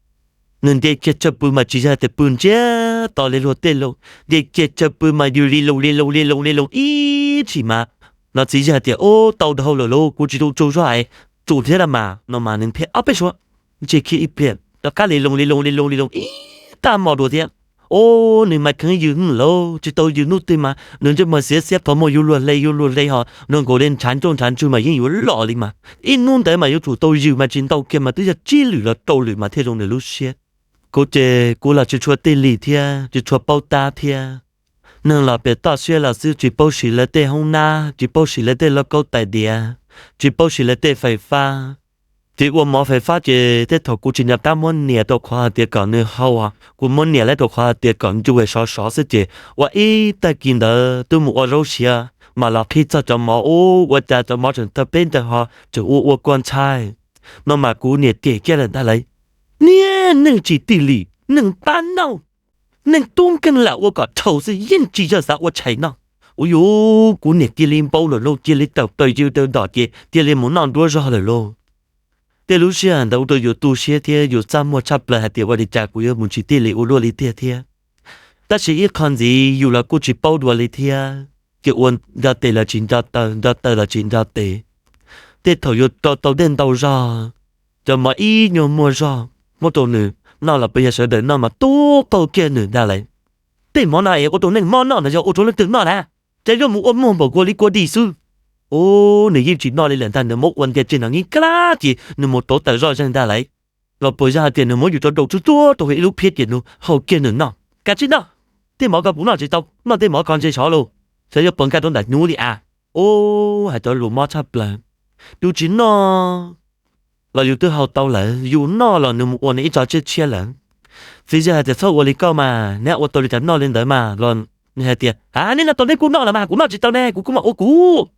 Nws nce kiag chaw pw mas tsis yog tias pw ntsiag to li luag tej lauj, nce kiag chaw pw mas yws li loo li loo li loo li loo ib tshim mas, no txiv yawg tias ub tau dhau lawm lauj, kuv tsis tau tsaug zog es tsum thiab las mas no mas nws thiaj ob peb suab, nce kiag ib pliag rov qab li loo li loo li loo li loo ib tag hmo dua thiab. Ub, nws mas kheev yws lawm, tsis tau yws hnub twg mas nws ntsej muag xiav xiab qhov muag yuav luag hle yuav luag hle ho nws nkaus li ntshav ncauj ntshav ntswg mas yeej yuav lom li mas. Ib hnub ntawd mas yuav tsum tau yws mas tsis ntau kiag mas twb yog tsib lwm los rau lwm mas thiaj zoo nws lub siab. Kuv ces kuv los tsis tshua tij lim thiab tsis tshua paub tab thiab. Neeg los pem toj siab los xwb tsis paub siv lawv tej hoob nab, tsis paub siv lawv tej lauj kaub tais diav, tsis paub siv lawv tej fais fab. Ces ua mov fais fab ces tej thaum kuv tsis nco qab muab nias rau qhov hais tias kom nws hau, kuv muab nias lawm rau qhov hais tias kom ncu sov sov xwb ces ua ib tag kis ntawd twb mus ua zaub siav mas los qhib txog cov mov ub ua cas cov mov tseem tawg peb ntawg ho tseem ua ua kua ntxhai. No mas kuv niam cem kiag lawm ntag lauj. Niag neeg tsis tij lim, neeg pab nauj, neeg tub nkeeg lam ua kom dhau xwb yeej tsis yog xav ua tshais noj. Ua yuv, kuv niam cia li npau lawm lauj, cia li tawm plaws yws daws dom ces cia li mus noj nruab zog lawm lauj. Tej lub sij hawm ntawd ua rau yus tu siab thiab yus txaj muag tshaj plaws hais tias ua li cas kuv yuav mus tsis tij li ua luaj li tiag thiab. Tab sis ib qho ntxiv yus los kuj tsis paub dua li thiab, ces ua nto tes los tsis nto taw, nto taw los tsis nto tes. Tej thaum yuav rau tau dej ntau zog, cov mov ib nyuag muaj zog muab rau nws noj los puas yog sawv daws noj mas tub qaug kiag nws ntag lauj. Tej mov no es ua rau neeg mob noj no yog ua rau leej twg noj na? Ces yuav mus ua muag npaum kua li kua di xwb. Ub, nws yeej tsis noj li lawm ntag, nws muab ua ntia tseg no nkees kab ces nws mus rauv taws zoj zeeg ntag lauj. Los puas yog hais tias nws muab yus rau rau tsuag tsuag rau hauv ib lub phiab ces nws hau kiag nws noj. Kav tsij noj, tej mov ko kuv noj tsis tau, noj tej mov ko ntse sov lauj, xyov yuav puas nkag rau nram hnyuv li as. Ub, hais cov lus mob tshaj plaws. Yus tsis noj los yus twb hau tau lawm, yus noj los nws mus ua nws ib tso tshiab tshiab lawm. Txiv yawg hais tias txhob ua li koj mas, neb ua tau li cas noj li ntawd mas los nws hais tias, a, neb noj tau neb kuj noj los mas, kuv noj tsis tau ne, kuv kuj mam ua kuv.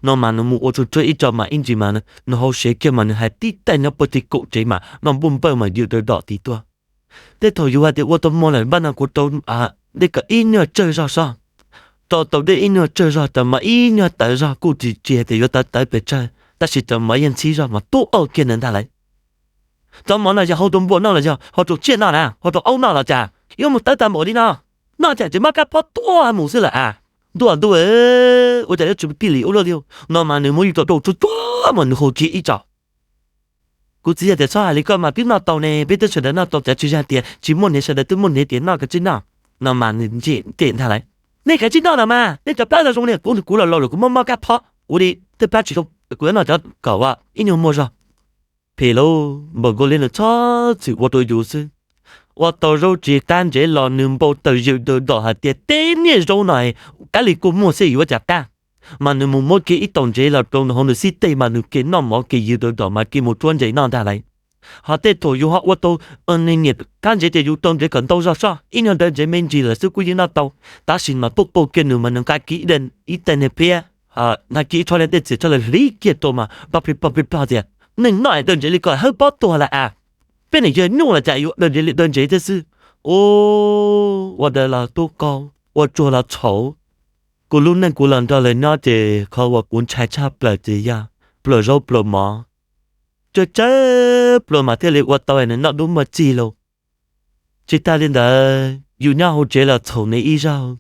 No mas nws mus ua tsuag tsuag ib tso mas ib ntsis mas nws hauv siav kiag mas nws hais tib taig nyob puag tim kaum tsev mas noj npuaj npawj mas yws daws dom tid tuaj. Tej thaum yus hais tias ua tau muag lawm npaj no kuv rau dej kom ib nyuag tsawg zog soj. Rau tau dej ib nyuag tsawg zog tas mas ib nyuag tawv zog kuj tsis hais tias yuav tawv tawv pes tsawg tab sis tas mas yeej ntxhib zog mas tub qaug kiag nws ntag lauj. Cov mov no yog hau rau npua noj los yog hau rau tsiaj noj na, hau rau aub noj los cas yuav mus tawv tag npaum li no? Noj cas tsis mob kab phob tuaj mus xwb lawm as. Ntuj ntuj, ua cas yuav tsis tij li ua luaj li. No mas nws muab yws rau rau tsuag tsuag mas nws hau kiag ib tso. Kuv txiv yawg tias txhob hais li koj mas twb noj tau ne, peb twb sawv daws noj tau, tsis yog tias tsis muaj hniav, sawv daws twb muaj hniav tias noj kav tsij noj. No mas nws ntse ntse ntag lauj. Nej kav tsij noj los mas, nej cov plab zoo zoo li kuv, kuv los laus lawm kuv muab mob kab phob ua li tej plab tsis zoo, kuv yuav noj cov kom ua ib nyuag muaj zog. Phem lauj, npaum nkaus li nws txhob txwm ua rau yus xwb. Ua tau zaub tsis qab ntsev los nws npau taws yws daws dom hais tias teb niaj zaub no kab li kua muag xwb yuav cas qab. Mas nws mus muab kiag ib taus ntsev los rau nws hauv nws xib teg mas nws ke noj mov ke yws daws dom mas ke mus tsuab ntsev noj ntag lauj. Ho tej thaum yus ho ua tau nyiam qab ntsev ces yus rau ntsev kom ntau zog soj, ib nyuag ntawd ntsev me ntsis lawm xwb kuj yeej noj tau. Tab sis mas tub qaug kiag nws mas nws nqa kiag ib teg niag phiab, nqa kiag ib tsho niag dej txias tsho lawm hliv kiag rau mas pog plig pog plig pog tias, neeg noj daws ntsev li ko hawb pob tuag lawm as. Peb niam yawg nyuj los cas yuav daws ntsev li daws ntsev thiab xwb. Ub, ua daws los tub qaug, ua tsuag los txhaum. Kuv lub neej kuv los nrog lawv nyob ces qhov uas kuv ntshai tshaj plaws ces yog pluas zaub pluas mov. Tsawg tsawg pluas mas thiaj li ua tau nws noj dub muaj txig lauj. Tsis tas li ntawd yus nyob hauv tsev los txhaum nws ib zaug,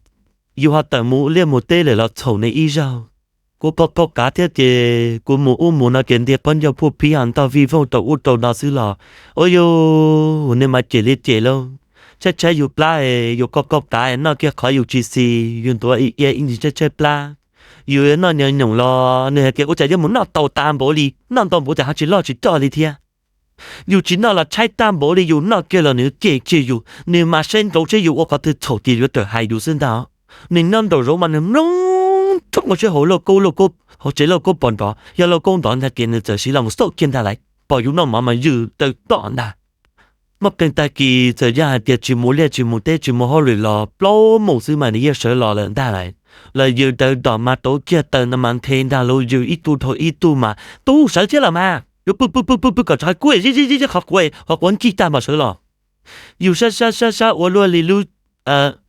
yus ho tawm mus liaj mus teb lawm los txhaum nws ib zaug. Kuv qaug qaug qav thiab ces kuv mus ub mus no ces ntiag pob ncauj phuj phib ho ntog vij voog rau ub rau no xwb los, ua yus nws mas cem li cem lauj. Tshaib tshaib yus plab, yus qaug qaug qav noj kiag qhov yus tsis xis, yus ntuav ia ib ntsis tshaib tshaib plab. Yus noj nyoos nyoos los nws hais tias ua cas yuav mus noj tau tas npaum li, noj ntau npaum cas ho tsis loj tsis coj li thiab. Yus tsis noj los tshaib tag npaum li, yus noj kiag los nws cem kiag yus, nws mas saib ntsoov seb yus ua qhov twg txhaum ces yuav rawm hais yus xwb ntag. Nws nyob nraum zoov mas nws mloog roob seb hauv lauj kaub, hauv tsev lauj kaub pom nrov, yog lauj kaub nrov ntag ces nws txawm siv los mus xauj kiag ntag lauj, pom yus noj mov mas yws daws dom ntag. Muaj qee tag kis txawm yog hais tias tsis mus liaj tsis mus teb tsis muaj hauj lwm los plaub moos xwb mas nws yeej sawv los lawm ntag lauj. Los yws daws dom mas rauv kiag taws no mas nthe ntag lauj, yws ib tug dhau ib tug mas, tub sawv thiab los mas, yuav pw pw pw pw pw kom tshav kub, qhov quav ncig tag mas sawv los. Yus sab sab sab sab ua luaj li lub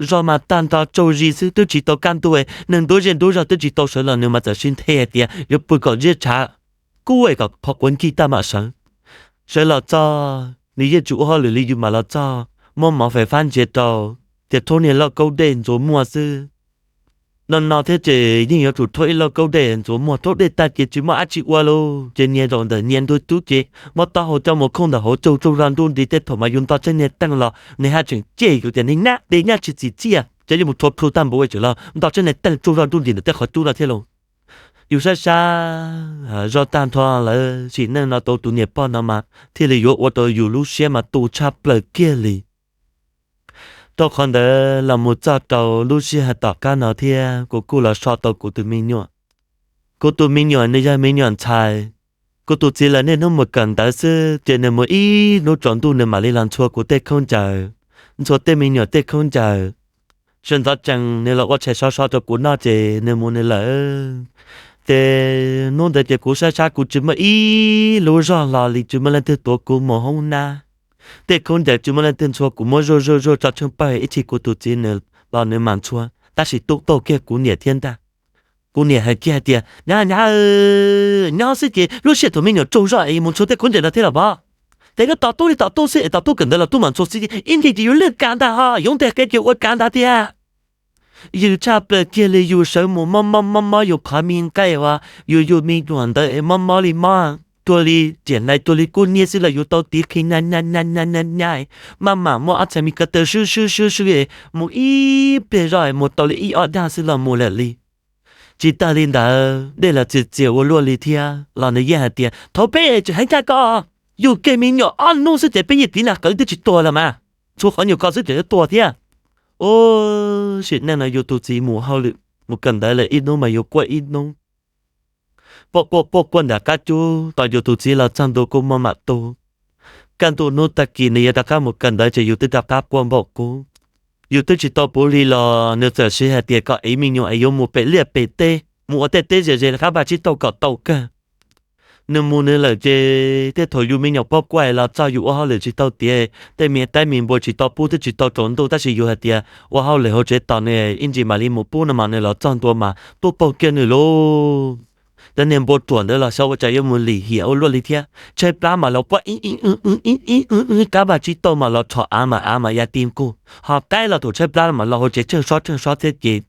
zog mas tag nrho tsaug zis xwb twb tsis tau kaj ntug, neeg ntuav zej ntuav zog twb tsis tau sawv los nws mas txawm sib nthe hais tias yuav pw kom ziab tshav kub kom qhov quav ncig tag mam sawv. Sawv los txog nws yeej tsis ua hauj lwm li yus mam los txog, muab mov fais fab ntsia rau, ces rhaub niag lauj kaub dej ntxuav muag xwb. No no thiab ces yeej yuav tsum rhaub ib lauj kaub dej ntxuav muag, rhaub dej tag ces tsis muaj dab tsi ua lauj, ces nias zaum ntawm nias ntug tub ces muab taub hau coj mus khooj ntawm hauv tsuj tsuj zog nruj nris, tej thaum mas yus nto tsheej niag teeg los nws haj tseem cem yus tias niag nyab dej nyab tsis txim txiaj, ces yuav mus rhuav plhu tag npaum li tseem los nto tsheej niag teeg tsuj zog nruj nris ntawm tej qhov cub no thiab lauj. Yus sab sab zog tag nrho lawm sim neej no tau tus niam pog no mas thiaj li yuav ua rau yus lub siab mas tu tshaj plaws kiag li. Rau qhov ntawd los mus txog rau lub sij hawm tom qab no thiab kuv kuj los so tau kuv tus me nyuam. Kuv tus me nyuam nws yog me nyuam ntxhais. Kuv tus txiv lawv niaj hnub mus kawm ntawv xwb ces nws mus ib hnub tsaus ntuj nws mam li los ntxhua kuv tej khaub ncaws, ntxhua tej me nyuam tej khaub ncaws. Sawv ntxov tsees nws los ua tshais sov so rau kuv noj ces nws mus nws lawm. Ces hnub ntawd ces kuv sab sab kuv tsis muaj ib lub zog hlo li, tsis muaj leej twg tuav kuv mus hoob nab. Tej khaub ncaws tsis muaj leej twg ntxhua, kuv muab zuaj zuaj zuaj tso tsheej pawg ib chim kuv tus txiv nws los nws mam ntxhua, tab sis tub taug kiag kuv niam thiab ntag. Kuv niam hais kiag hais tias, Nyab, nyab, nyob xwb ces lub sij hawm thaum me nyuam tsaug zog es mus ntxhua tej khaub ncaws ntawd thiab los pov. Ces koj tos tub li tos tub xwb es tos tub kawm ntawv los tub mam ntxhua xwb, ib ntsis ces yus lwj kav ntag ho yuav ntes qe ces ua kav ntag tiag. Yws tshaj plaws kiag li, yus sawv mus mob mob mob mob yus qhov me nqaij uas yus yug me nyuam ntawd es mob mob li mob, tuag li riam hlais tuag li kub niab xwb los yus tau tiv qhi na na na na na, maj mam muab ob txhais me ko taw swb swb swb swb es mus ib pliag zoj es mus tau li ib ob dag xwb los mus lawm li. Tsis tag li ntawd dej los txias txias ua luaj li thiab los nws yeej hais tias, Thaum peb tseem heev tshaj ko, yug kiag me nyuam ob hnub xwb ces peb yeej tiv nag qawv twb tsis tuag los mas, ntxhua qhov nyuag ko xwb ces yuav tuag thiab. Ua sim neej no yus tus txiv mus hauj lwm mus kawm ntawv lawm ib hnub mas yus quaj ib hnub, quaj quaj quaj quaj nram qab cub tos yus tus txiv los txog ntua kuj maj mam tu. Kaj ntug hnub tag kis nws yuav rov qab mus kawm ntawv ces yus twb rov qab quaj npaum qub. Yus twb tsis tau puv hli los nws txawm siv hais tias kom ev me nyuam es yuav mus pem liaj pem teb mus ua tej teb ze ze qab vaj tsib taug kom tau kawg. Nws mus nws lawm ces tej thaum yus me nyuam pog kuaj los txog yus ua hauj lwm tsis tau tiav, tej me qaib me npua tsis tau pub twb tsis tau tsaus ntuj tab sis yus hais tias ua hauj lwm hauv tsev tos nws ib ntsis mam li mus pub no mas nws los txog ntua mas tuaj paug kiag nws lauj. Cov niag npua ruam ntawd los xyov ua cas yuav mus lim hiam ua luaj li thiab, tshaib plab mas los quaj ib ib ib, qab vaj tsib taug mas los rho av mas av mas ya ti nqug, ho qaib los thaum tshaib plab mas los hauv tsev tsheej sob tsheej sob thiab ces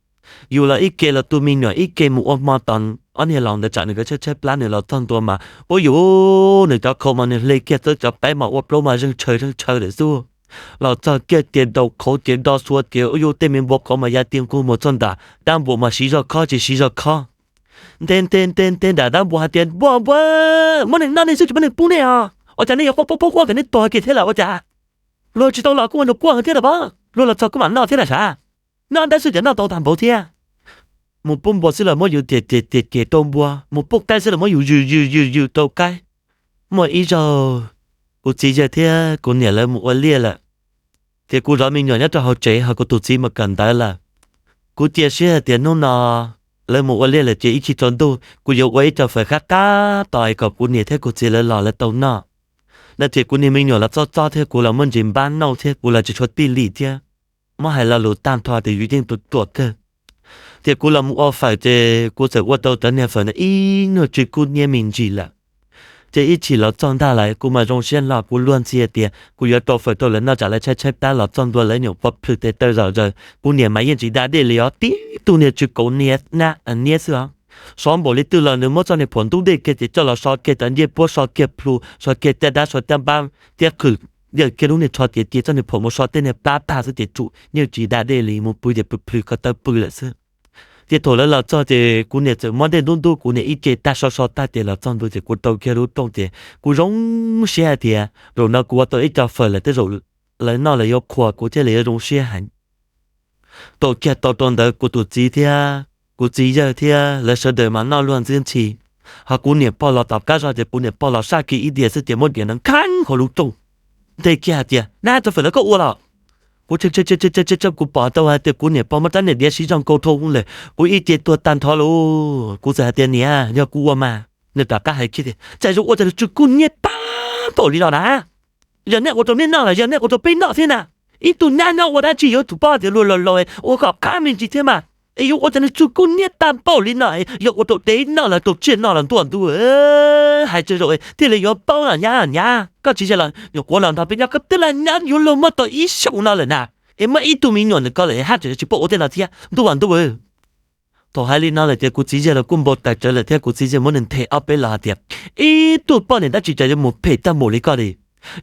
yus los ib ke los tu me nyuam ib ke mus ua hmo tos ob niag laus ntawd tsam nws kov tshaib tshaib plab nws los txog ntua mas ua yus, nws cov khau mas nws hle kiag xwb cov qaib mas ua plaub mas zeeg tshaw zeeg tshaw lawm xwb. Los txog kiag ces daus qhauv ces do xua ces ua yus tej me npua qhauv mas ya ti nqug mus txog nram dab npua mas siv zog khob ces siv zog khob. Nte nte nte nte nram dab npua hais tias, Npua npua, muab neeg noj nej xwb tsis muab neeg pub nej os, ua cas nej yuav quaj quaj quaj kom nej tuag kiag thiab lawm ua cas? Luag tsis tau los kuj ua nrog quaj thiab los pov, luag los txog kuj mam noj thiab lawm sav. Noj dab xwb ces noj tau tag npaum thiab. Mus pub npua xwb los muab yus tias tias tias rau npua, mus pub qaib xwb los muab yus yws yws yws yws rau qaib. Muaj ib zaug kuv txiv yawg thiab kuv niam lawv mus ua liaj lawm, ces kuv zov me nyuam nyob rau hauv tsev ho kuv tus txiv mus kawm ntawv lawm. Kuv cia siab hais tias hnub no lawv mus ua liaj lawm ces ib chim tsaus ntuj kuv yuav ua ib co fawm qab qab tos es kom kuv niam thiab kuv txiv lawv los lawv tau noj. No ces kuv niag me nyuam los txob txob thiab kuv los muaj ntsis npab nauj thiab kuv los tsis tshua tij lim thiab, muab hais lo lus tag nrho tias yus yeej ruam ruam kawg. Ces kuv los mus ua fawm ces kuv txawm ua tau cov niag fawm ntawd ib nyuag tsw kub niab me ntsis lawm. Ces ib chim los txog ntag lawm kuv mas zoo siab hlo kuv luag ntxhi tias kuv yuav rau fawm rau lawv noj tsam lawv tshaib tshaib plab los txog ntua lawv nyuam qhuav plhws tes taw zom zaws, kuv niam mas yeej tsis da dej li os, tib tug niag tsw kauv niab xwb os. Sov npaum li twg los nws muab txoj niag phuam ntub dej kiag ces coj los so kiag cov ncej puab, so kiag plhu, so kiag caj dab, so caj npab, thiab qhwm yawm kiag lub niag tsho tiav cia txoj niag phuam mus so tej niag plab tag xwb ces tsum yeej tsis da dej li, mus pw ces pw plhws ko taw pw lawm xwb. Ces thaum lawv los txog ces kuv niam txawm muab dej ntub ntub kuv niam ib ce tag, so so tag ces los txog ntua ces kuv rau kiag lub rooj ces kuv zoo siab hais tias zaum no kuv ua tau ib co fawm lawm, tej zaum lawv noj lawv yuav qhuas kuv thiab lawv yuav zoo siab heev. Rau kiag tau rau ntawd kuv tus txiv thiab kuv txiv yawg thiab lawv sawv daws mas noj luag ntxhi ntxhi. Ho kuv niam pog los tom qab zog ces kuv niam pog los saj kiag ib diav xwb ces muab diav ntawd nkheeb hauv lub rooj, nthe kiag hais tias, Nab, cov fawm ntawd koj ua los? Kuv tshee tshee tshee tshee, kuv pom tau hais tias kuv niam pog muab rab niag diav siv zog nkaus dhau lawm, kuv ib ce tuag tag nrho lauj. Kuv txawm hais tias, Niam, yog kuv ua mas. Nws rov qab hais kiag tias, Cas yuav ua tau tsw kub niab tag npaum li no na? Yog nej ua rau nej noj los yog nej ua rau peb noj thiab na? Ib tug nyab nyob ua dab tsi yuav tsum paub tias luag laus laus ua kom qab me ntsis thiab mas, es yuav ua tau nws tsw kub niab tag npaum li no, yog ua rau dev noj los rau tsiaj noj los ntuj ntuj, hais tsawg zaus thiaj li yuav paub los nyab nyab, koj tsis yog los nyuam qhuav los nrog peb nyob, koj twb los nyob yuav luag muaj tau ib xyoos no lawm na, es muaj ib tug me nyuam ntawm koj lawm haj tseem tsis paub ua tej no thiab, ntuj ntuj. Thaum hais li no lawm ces kuv txiv yawg los kuj npau taws tsawv lawm thiab kuv txiv yawg muab nws nthe ob peb los hais tias, Ib tug poj niam dab tsi cas yuav mus phem tag npaum li koj li?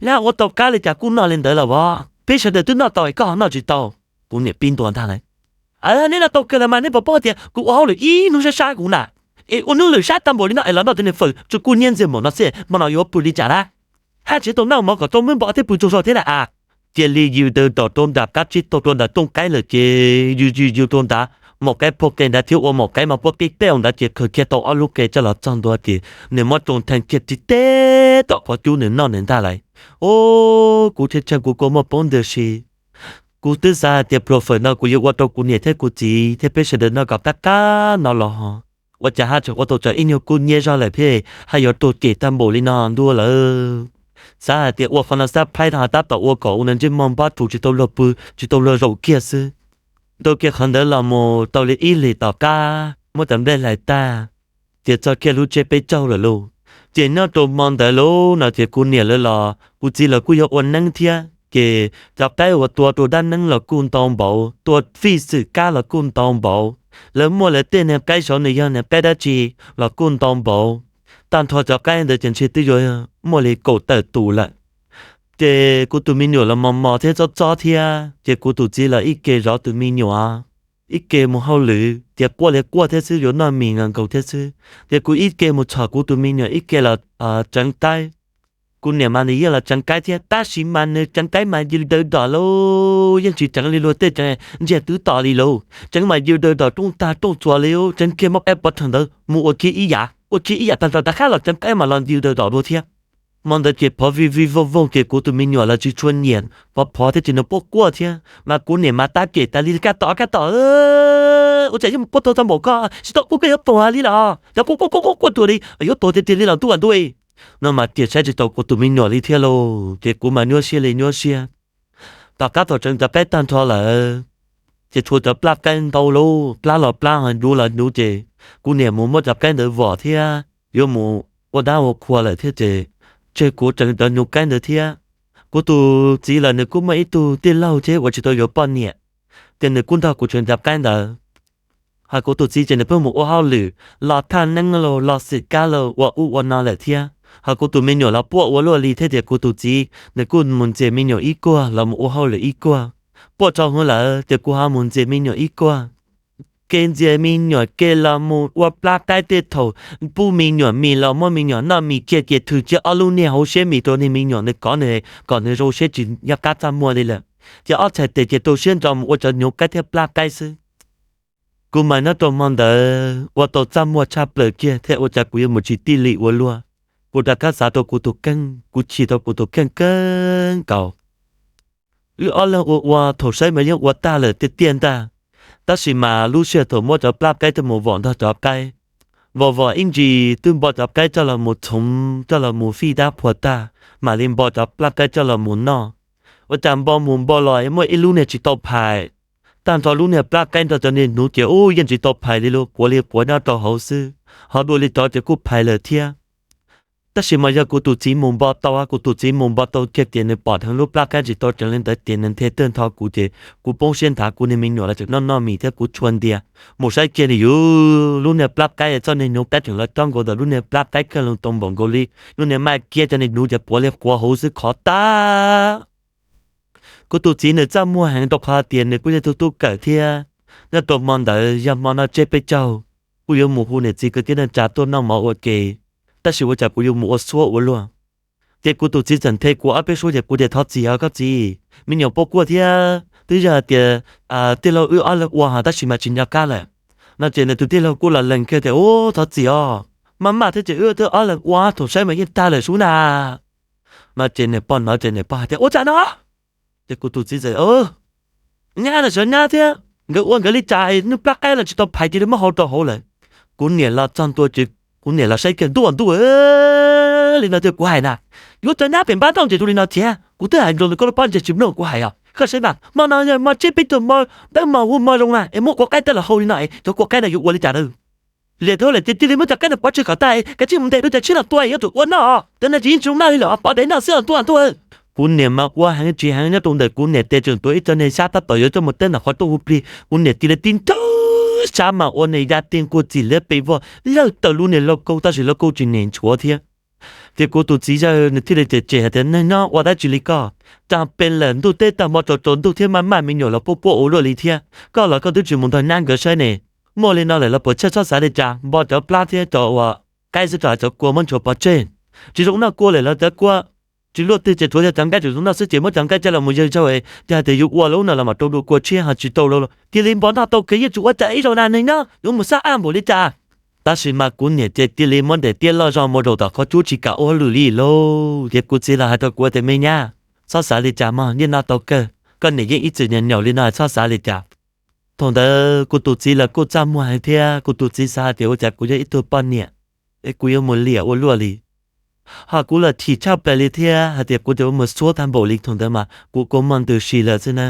Nyab ua tau qab li cas kuj noj li ntawd los as, peb sawv daws twb noj tau es koj ho noj tsis tau? Kuv niam pib ntuas ntag lawm. Neb noj tau kawg los mas neb puas paub tias kuv ua hauj lwm ib hnub sab sab kuv na, es ua hnub lwm sab tag npaum li no es los noj tej niag fawm tsw kub niab ntxiag npaum no xwb, hmo no yuav pw li cas na? Haj tsis tau noj mov kom tau muab npog thiab pw tsaug zog thiab na a. Cia li yws daws tom rau nram qab tsib taug rau nram rooj qaib lawm ces yws yws yws rau nrad, maum qaib puag qe nrad thiab ua maum qaib mas puab pib peb ntawd ces khawg kiag tau ob lub qe coj los txog ntua ces nws muab rau ntheej kiag ris teb tom qhov cub nws noj nws ntag lawm. Ub, kuv tshee tshee kuv kua muag poob ntws si. Kuv twb xav hais tias pluas fawm no kuv yuav ua rau kuv niam thiab kuv txiv thiab peb sawv daws noj kom qab qab no los ho, ua cas haj tseem ua tau tsam ib nyuag kub niab zog lawm thiab haj yuav tuag cem tag npaum li no ntuj lawm. Xav hais tias ua qhov no xab phaib no tab tom ua kom ua ntsej muag npab rus tsis tau luag pw tsis tau luag zaum kiag xwb. Dhau kiag qhov ntawd los mus tau li ib hlis tom qab muab cov nplej hlais tag, ces txog kiag lub tsiab peb caug lawm lauj. Ces nyob rau hmo ntawd lauj no ces kuv niam lawv los kuv txiv lawv kuj yog ua neeb thiab ces cov qaib uas tua rau dab neeb los kuj ntau npaum, tua fij xwm kab los kuj ntau npaum. Lawv muaj lawv tej niag qaib saud nws yog niag qaib dab tsi los kuj ntau npaum. Tag nrho cov qaib ntawd ces ntshe twb yuav muaj li kaum tawm tus lawm. Ces kuv tus me nyuam los mos mos thiab txob txob thiab ces kuv tus txiv los ib ke zov tus me nyuam, ib ke mus hauj lwm ces quaj li quaj thiab xwb, yuav noj mis nkaus nkaus thiab xwb. Ces kuv ib ke mus txhom kuv tus me nyuam ib ke los tseev qaib. Kuv niam mas nws yeej los tseev qaib thiab tab sis mas nws tseev qaib mas yws daws dom lauj, yeej tsis tseev li luag tej tseev ntsiag twb tom li lauj. Tseev mas yws daws dom rooj tag rooj txuas li, tseev kiag muab qaib pov rhawv ntawd mus ua kiag ib yam, ua kiag ib yam tag nrho rov qab los tseev qaib mas los yws daws dom dua thiab. Hmo ntawd ces phov vij vij voog voog ces kuv tus me nyuam los tsis tshua nyiam, phov phov thiab ces nws quaj quaj thiab mas kuv niam mas tab cem tas li kab tom kab tom, ua cas yuav mus quaj tau txog npaum ko, tsis tau quaj koj yuav tuag li los, cov quaj quaj quaj quaj quaj tuag li, yuav tuag tiag tiag li los ntuj ntuj. No mas tiam saib tsis tau kuv tus me nyuam li thiab lauj, ces kuv mas nyuaj siab li nyuaj siab. Tom qab thaum tseev cov qaib tag nrho lawm ces tshuav cov plab qaib ntau lauj, plab los plab ho dub los dub ces kuv niam mus muab cov qaib ntawd vom thiab yuav mus ua dab ua qhua lawm thiab ces tseg kuv tseev cov nyuv qaib ntawd thiab. Kuv tus txiv lawm nws kuj muaj ib tug tij laug thiab uas tsis tau yuav poj niam, ces nws kuj nrog kuv tseev cov qaib ntawd. Ho kuv tus txiv ces nws pheej mus ua hauj lwm, los thaj neeb los los xwm kab los ua ub ua no lawm thiab. Ho kuv tus me nyuam los puaj ua luaj li thiab ces kuv tus txiv nws kuj mus ntxias me nyuam ib kuag los mus ua hauj lwm ib kuag. Puaj tso hwv lawm ces kuv ho mus ntxias me nyuam ib kuag. Ke ntxias me nyuam ke los mus ua plab qaib tej thaum pub me nyuam mis los muab me nyuam noj mis kiag ces thws kiag ob lub niag hauv siab mis rau niag me nyuam nws kov nws kom nws zoo siab tsis nyob qab txaj muag li lawm. Ces ob txhais tes ces rau siab ntso mus ua cov nyuv qaib thiab plab qaib xwb. Kuv mas nyob rau hmo ntawd ua tau txaj muag tshaj plaws kiag thiab ua cas kuv yuav mus tsis tij li ua luaj. Kuv rov qab xav rau kuv tus kheej, kuv chim rau kuv tus kheej kawg nkaus. Wb ob leeg ua ua thaum saib mas yeej ua tag lawm tiag tiag ntag, tab sis mas lub sij hawm thaum muab cov plab qaib coj mus vom nrog cov qaib, vom vom ib ntsis twb npo cov qaib coj los mus txhoov coj los mus fij dab phua tag, mam li npo cov plab qaib coj los mus noj. Ua cas npo mus npo los muaj ib lub niag tsis tau phais, tag nrho lub niag plab qaib nrog cov niag hnuv ces ub yeej tsis tau phais li lauj, quav li quav nyob rau hauv xwb, ho dua li cov ces kuj phais lawm thiab. Tab sis mas yog kuv tus txiv mus npo tau, kuv tus txiv mus npo tau kiag ces nws pom dheev lub plab qaib tsis tau tseev li ntawd ces nws nthe tag nrho kuv ces kuv poob siab nthav kuv niag me nyuam los tseem noj noj mis thiab kuv tshua ntias mus saib kiag nws yuav lub niag plab qaib txoj niag hnuv qaib tseem los cob nkaus ntawm lub niag plab qaib kawg loo tau npaum nkaus li lub niag maj kiab cov niag hnuv ces quav li quav hauv xwb khov tag. Kuv tus txiv nws txaj muag heev rau qhov tias nws kuj yog tug tub kawm thiab. Nyob rau hmo ntawd yog hmo noj tsiab peb caug, kuj yuav mus hu niam txiv kwv tij neej tsa tuaj noj mov ua ke, tab sis ua cas kuv yuav mus ua suab ua luaj. Ces kuv tus txiv txawm nthe kuv ob peb suab ces kuv tias thov txim os koj txiv, me nyuam quaj quaj thiab twb yog hais tias tij laug wb ob leeg ua ho tab sis mas tsis nco qab lawm. No ces nws tus tij laug kuj los lees kiag tias ub thov txim os, maj maj thiab ces wb twb ob leeg ua thaum saib mas yeej tag lawm sub na. No ces nws pog hnov ces nws pog hais tias ua cas no? Ces kuv tus txiv txawm nyab los sawv nyab thiab nkawd ua nkawd li cas es lub plab qaib los tsis tau phais cia li muab hau rau hauv lawm. Kuv niam los txog ntua ces kuv niam los saib kiag ntuj ntuj, li no tiag kuv hais na, yuav cov nyab pem npab nrauj ntses rau li no thiab kuv twb hais nrog nws koj lub pob ntseg tsis mloog kuv hais os. Koj saib mas hmo no yog hmo tsiab peb caug, hmo dawb hmo huv hmo zoo na es muab kua qaib tawb los hau li no es cov kua qaib no yuav ua li cas na? Liam thaum lawm ces cia li muab cov qaib no pov tseg kom tag, kav tsij mus ntes dua cov tshiab los tua yuav tsum ua noj os. Cov no tsis yeej tsis zoo noj li lawm, pov dev noj xwb os ntuj ntuj. Kuv niam mas ua heev tsis heev nyob rau ntawm kuv niam tes tseem tuav ib co niag xyab tab tom yuav coj mus teb ntawm qhov rooj huv plig, kuv niam cia li tib nrab xyab mas ua niag ya ti nkuaj txim liab pes vog lawg tawm lub niag lauj kaub tab sis lauj kaub tsis nim nchuav thiab. Ces kuv tus txiv yawg nws thiaj li cem cem hais tias neeg nyob ua dab tsi li koj, tag pes lawm ntuj teb tag hmo tsaus tsaus ntuj thiab maj maj me nyuam los quaj quaj ua luaj li thiab, koj los koj twb tsis mus nrog nyab nkawd saib ne. Muaj li no lawm los puas tsawg, txhob xav li cas, npo cov plab thiab cov uas qaib xwb rau cov kua muab ntshua pov tseg. Tsis zoo noj kua lawm los cov kua tsis luaj twg ces tsuav yog cov nqaij tseem zoo noj xwb ces muab cov nqaij coj los mus yawg zaug es yog hais tias yuav ua lub no los mam rau dua kua tshiab ho tsis rau lawm. Cia li npog noj tau kiag yeej tsis ua cas ib zaug na neeg nyob, yuav mus xab ab npaum li cas. Tab sis mas kuv niam ces cia li muab ntes tiab loj zog mus zaum tom qhov cub tsis kam ua hauj lwm li lauj. Ces kuv txiv los hais rau kuv tias me nyab, txhob xav li cas mog, yeej noj tau kawg, koj niam yeej ib txwm nyaum nyaum li no txhob xav li cas. Thaum ntawd kuv tus txiv los kuj txaj muag heev thiab kuv tus txiv xav hais tias ua cas kuv yog ib tug poj niam es kuv yuav mus liam ua luaj li. Hos kuv los chim tshaj plaws li thiab hais tias kuv cov ua mus xuab tag npaum li thaum ntawd mas kuv kua muag ntws si lawm xwb na.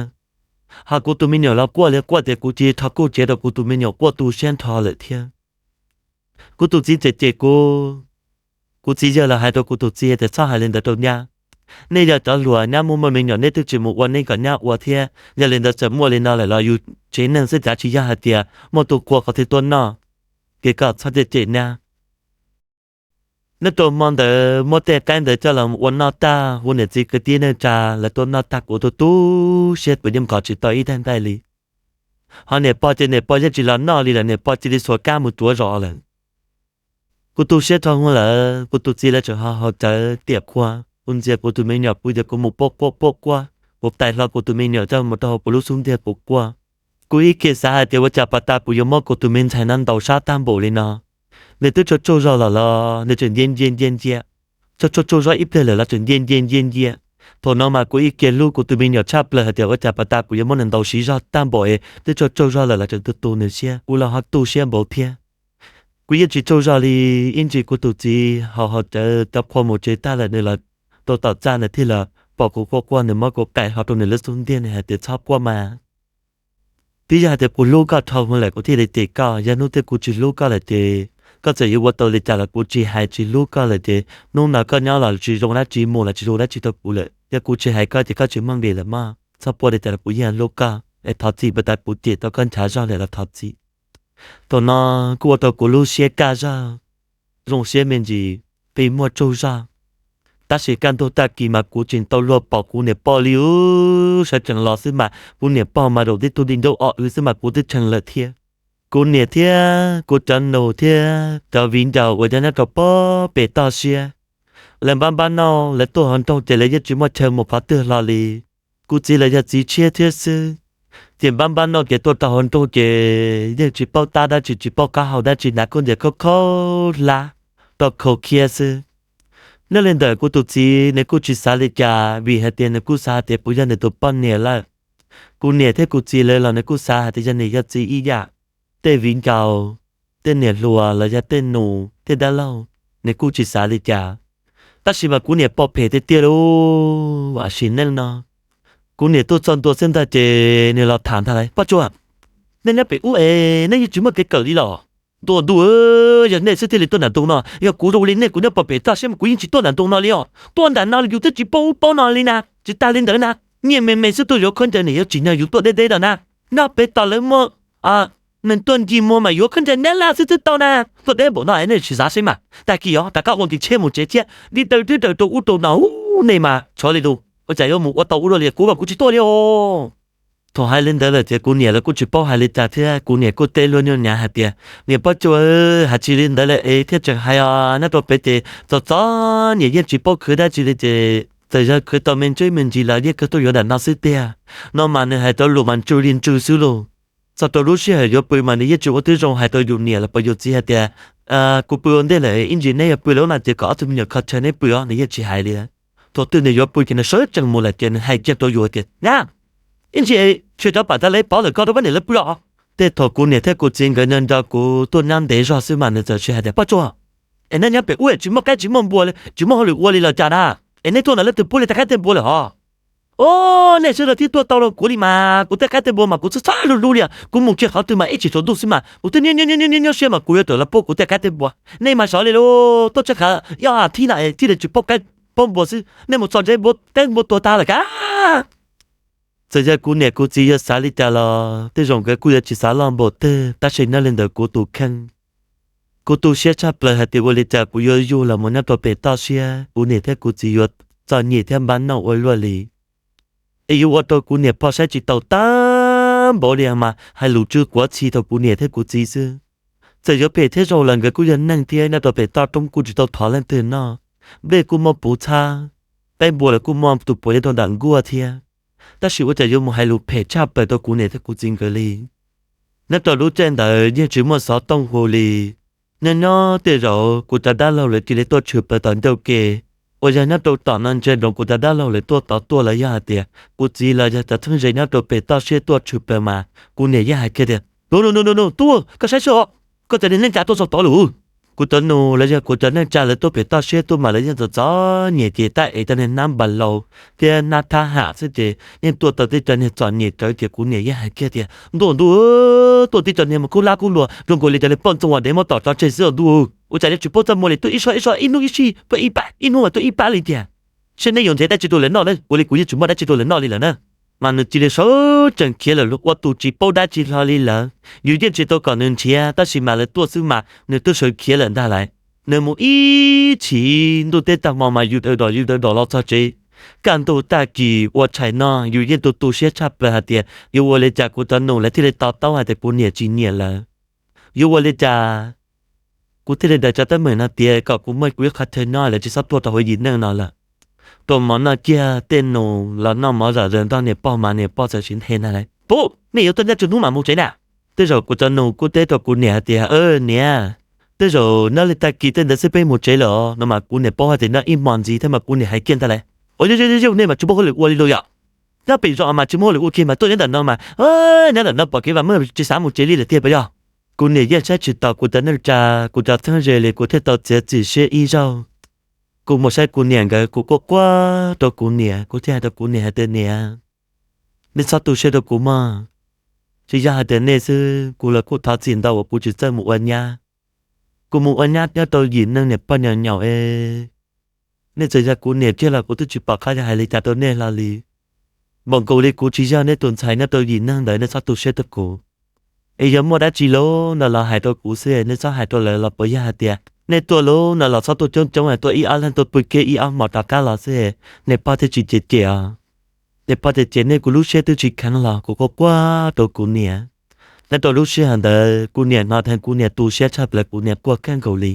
Hos kuv tus me nyuam los quaj li quaj tias kuv cia li rho kuj tsev rau kuv tus me nyuam quaj tu siab nrho lawm thiab. Kuv tus txiv tseem cem kuv. Kuv txiv yawg los hais rau kuv tus txiv tias txhob hais li ntawd rau nyab. Nej yog cov hluas, nyab muaj muaj me nyuam, nej twb tsis mus ua, nej kom nyab ua thiab. Yog li ntawd txawm muaj li no lawm los yus tsev neeg xwb, cav tsis yog hais tias muaj tus qhua qhov twg tuaj noj. Ces koj txhob cem cem nyab. Nyob rau hmo ntawd muab tej qaib ntawd coj los ua noj tag, hu niam txiv kwv tij neej tsa lawv tuaj noj tag, kuv tu tu siab, kuv yeej nqos tsis tau ib daim ntaij li. Hos niam pog ces niam pog yeej tsis los noj li lawm, niam pog cia li xuas kab mus tsuav zos lawm. Kuv tu siab dhau hwv lawm, kuv tus txiv lawv tseem ho haus cawv tiam qhua, kuv ntxias kuv tus me nyuam pw ces kuv mus quaj quaj quaj quaj, kuv tais hlo kuv tus me nyuam coj mus rau hauv kuv lub xub ntiag kuv quaj. Kuv ib ke xav hais tias ua cas pas tas kuv yuav muab kuv tus me ntxhais no ntaus sab tag npaum li no. Nws twb tsaug tsaug zog lawm los nws tseem ncia ncia ncia ncia, tsaug tsaug tsaug zog ib pliag lawm los tseem ncia ncia ncia ncia. Thaum no mas kuv ib ke hlub kuv tus me nyuam tshaj plaws hais tias ua cas pas tas kuv yuav muab nws ntaus siv zog tag npaum es twb tsaug tsaug zog lawm los tseem tu tu nws siab, kuv los ho tu siab npaum thiab. Kuv yeej tsis tsaug zog li, ib ntsis kuv tus txiv haus haus cawv cov qhua mus tsev tag lawm nws los rau tom txaj, nws thiaj los pom kuv quaj quaj, nws muab kuv tais hlo rau nws lub xub ntiag, nws hais tias txhob quaj mas. Twb yog hais tias kuv hlub koj dhau hwv lawm kuv thiaj li cem koj, yog hnub twg kuv tsis hlub koj lawm ces koj txawm yuav ua tau li cas los kuv tsis hais, tsis hlub koj lawm ces hnub no koj nyob los tsis zoo dab tsi, mus los tsis zoo dab tsi rau kuv lawm. Yog kuv tsis hais koj ces koj tsis muaj nqis lawm mog. Txhob quaj li cas los kuv yeej hlub koj es thov txim, pas tas kuv cem tau koj nchav zog lawm los thov txim. Thaum no kuj ua rau kuv lub siab kaj zog, zoo siab me ntsis, qi muag tsaug zog. Tab sis kaj ntug tag kis mas kuv tseem tau luag pom kuv niam pog li ub, sawv tsees los xwb mas kuv niam pog mas zaum tib tug di ncauj o w xwb mas kuv twb tshee lawm thiab. Kuv niam thiab kuv cov nus thiab cov viv ncaus uas nyob nyob rau pem toj siab, lawv npab npab nauj, lawv tuaj hauv nroog ces lawv yeej tsis muaj chaw mus qhov twg hlo li. Kuv txiv los yog txiv tshiab thiab xwb, ces npab npab nauj ces tuaj rau hauv nroog ces yeej tsis paub tab dab tsi, tsis paub qab hau dab tsi, hnav khaub ncaws khaub khaub hlab rau khau khiab xwb. Nyob li ntawm kuv tus txiv nws kuj tsis xav li cas, vim hais tias nws kuj xav hais tias kuv yog nws tus poj niam lawm. Kuv niam thiab kuv txiv lawv los nws kuj xav hais tias yog niam yog txiv ib yam. Tej viv ncaus, tej niam hluas los yog tej nus tej dab laug, nws kuj tsis xav li cas. Tab sis mas kuv niam pom phem tiag tiag li. Sim neej no kuv niam tuaj txog ntua xwb ntag ces nws los tham ntag lauj, Poj Tsua, nej nyob pem ub es nej yeej tsis muaj kev kawm li los? Ntuj ntuj, yog nej xwb thiaj li tuaj nram ntoo no, yog kuv zoo li nej kuv nyob pem toj siab mas kuv yeej tsis tuaj nram ntoo no li os. Tuaj nram no yus twb tsis paub ub paub no li na, tsis tas li ntawd na, nyiaj me me xwb tuaj yuav khaub ncaws, niam yuav tsim nyog yus tuaj deb deb no na. Nyob pem toj lawv muaj neeg tuaj ncig muag mas yuav khaub ncaws dab laj xwb twb tau na. Tuaj deb npaum no es nej tsis xav seb mas tag kis os rov qab ua ntsis tsheb mus tsev thiab, di taw twb daws rau ub rau no, nej mas tshuav li lus, ua cas yuav mus ua tau ub luaj li, kuv mas kuv tsis tuaj li os. Thaum hais li ntawd lawm ces kuv niam los kuj tsis paub hais li cas thiab, kuv niam kuj teb luag nyuaj nyav hais tias, Niam Poj Tsua, hais tsis li ntawd lawm es thiaj tseem hais os, nyob rau pem ces txom txom nyem yeej tsis paub khwv dab tsi li ces txawm yog khwv tau me ntsis me ntsis los yeej kawg tuaj yuav nram no xwb tiag. No mas nws hais rau lus mas ntsws li ntsws xwb lauj. Txog rau lub sij hawm yuav pw mas nws yeej tsis ua tib zoo hais rau yus niam los puas yus txiv hais tias, Kuv pw ua ntej lawm, ib ntsis neb yuav pw lawm no ces kom ob tug me nyuam kho chaw neb pw os, nws yeej tsis hais li. Thaum twg nws yuav pw ces nws sawv tsees mus lawm ces nws hais kiag rau yus tias, Nyab, ib ntsis tshwm cov pam tas lawv pov lawm koj rau pab niam lawv pw os. Tej thaum kuv niam thiab kuv txiv nkawd nco nco kuv tuaj nyob ntev zog xwb mas nws txawm sib hais tias, Poj Tsua, es neb nyob pem ub tsis muaj qaib tsis muaj npua li, tsis muaj hauj lwm ua li los cas na? Es neb tuaj no leej twg pub li tej qaib tej npua lawm hos? Os, nej sawv daws thiaj tuaj tau rau kuv li mas, kuv tej qaib tej npua mas kuv txhob txhob hlub hlub li os. Kuv mus kiag qhov twg mas ib tsam tsaus ntuj xwb mas kuv twb nyob nyob nyob siab mas kuv yuav rawm los pub kuv tej qaib tej npua. Nej mas sov li lub tuaj tshav khav ib ob thiv no es thiaj li tsis paub qaib paub npua xwb, nej mus txog ntshe npua qaib npua tuag tag lawm kab. Txawm yog kuv niam kuv txiv yuav xav li cas los tej zaum nkawd kuj yuav tsis xav loj npaum twg, tab sis nyob li ntawm kuv tus kheej, kuv tu siab tshaj plaws hais tias ua li cas kuv yuav yug los mus nyob rau pem toj siab, kuv niam thiab kuv txiv yuav txom nyem thiab npab nauj ua luaj li. Es yuav ua rau kuv niam pog saib tsis taus tag npaum li mas hais lus tsw quav txhi rau kuv niam thiab kuv txiv xwb. Txawm yuav phem thiab zoo los nkawd kuj yog neeg thiab nyob rau pem toj roob kuj tsis tau thov leej twg noj. Nplej kuj muaj puv txhab, qaib npua los kuj muaj tus puav nyob rau nram nkuaj thiab. Tab sis ua cas yuav mus hais lus phem tshaj plaws rau kuv niam thiab kuv txiv nkawd li. Nyob rau lub caij ntawd yeej tsis muaj xov tooj hu li. Nyob nyob tej zaum kuv cov dab laug lawv cia li tuaj tshwm plaws tom ncauj ke, uas yog nyob rau tom no ntsia ntsoov kuv cov dab laug lawv tuaj tod tuaj los yog hais tias kuv txiv los yog cov txheeb ze nyob rau pem toj siab tuaj tshwm plaws mas kuv niam yeej hais kiag tias, Nus nus nus nus, tub, koj saib seb os, koj cov niag neej tsa tuaj txog tod lawm. Kuv cov nus los yog kuv cov neej tsa lawv tuaj pem toj siab tuaj mas lawv yeej txom txom nyem ces tab es cov niag hnab npas laus thiab hnab thab ham xwb ces yeej tuaj tau tej cov niag txom nyem rawv ces kuv niam yeej hais kiag tias, ntuj ntuj, tuaj tib cov niag mas kub lab kub luas zoo nkaus li cov niag poj ntxoog uas dev muab tom tso tseg xwb os ntuj. Ua cas yuav tsis paub txaj muag li, tuaj ib suab ib suab, ib hnub ib sij, tuaj ib pab, ib hnub mas tuaj ib pab li tiag. Seb neb yuav nrhiav dab tsi rau lawv noj na, ua li kuv yeej tsis muaj dab tsi rau lawv noj li lawm na. Mas nws cia li sawv tsees khiav lawm, ua tus tsis paub dab tsi hlo li lawm. Yus yeej tsis tau kom nws nrhiav tab sis mas lawv tuaj xwb mas nws twb sawv khiav lawm ntag lauj. Nws mus ib chim ntuj teb tag hmo mas yus daws dom yus daws dom los txog tsev. Kaj ntug tag kis ua tshais noj yus yeej tu tu siab tshaj plaws hais tias yuav ua li cas kuv cov nus lawv thiaj li to taub hais tias kuv niam tsis nyiam lawv. Yuav ua li cas kuv thiaj li daws cov teeb meem no tiav kom kuv muaj kuv ib qho chaw nyob lawv tsis txhob tuaj rau hauv yim neej no lawm. Rau mov noj kiag tej nus los noj mov zom zaws nrog niam pog mas niam pog txawm sim nthe ntag lauj, pub nej yuav tuaj nyob tsawg hnub mam mus tsev na? Tej zaum kuv cov nus kuj teb rau kuv niam hais tias, niam, tej zaum nyob li tag kis tej ntawd xwb peb mus tsev lawm os no mas kuv niam paub hais tias nyob ib hmo ntxiv thiab mas kuv niam hais kiag ntag lauj, ua yog yog yog nej mas tsis muaj hauj lwm ua li lauj yom. Nyob pem zos mas tsis muaj hauj lwm ua kiag mas tuaj nyob ntawm no mas, nyob ntawm no pom kev vam meej tsis xav mus tsev li lawm tiag puas yog? Kuv niam yeej saib tsis taus kuv cov neej tsa, kuv cov txheeb ze li kuv thiaj tau txiav txim siab ib zaug. Kuv mus saib kuv niam nkawd kuv quaj quaj rau kuv niam kuv thiaj hais rau kuv niam hais tias niam, nej txhob tu siab rau kuv mog. Tsis yog hais tias nej xwb kuv los kuj thov txim ntau uas kuv tsis txawj mus ua nyab. Kuv mus ua nyab nyob rau yim neeg niam pog nyaum nyaum es nej txawm yog kuv niam kiag los kuv twb tsis pom qab yuav hais li cas rau nej hlo li. Npaum nkaus li kuv tsis yog nej tus ntxhais nyob rau yim neeg ntawd nej txhob tu siab rau kuv. Es yog muaj dab tsi lub no los hais rau kuv xwb nej txhob hais rau lawv los puas yog hais tias nej tuaj lub no los txhob tuaj coob coob tuaj ib ob leeg tuaj pw kiag ib ob hmos rov qab los xwb. Niam pog thiaj tsis cem cem os. Niam pog cem cem nej kuv lub siab twb tsis kheev los kuv quaj quaj rau kuv niam. Nyob rau lub sij hawm ntawd kuv niam hnov dheev kuv niam tu siab tshaj plaws kuv niam quaj kawg nkaus li.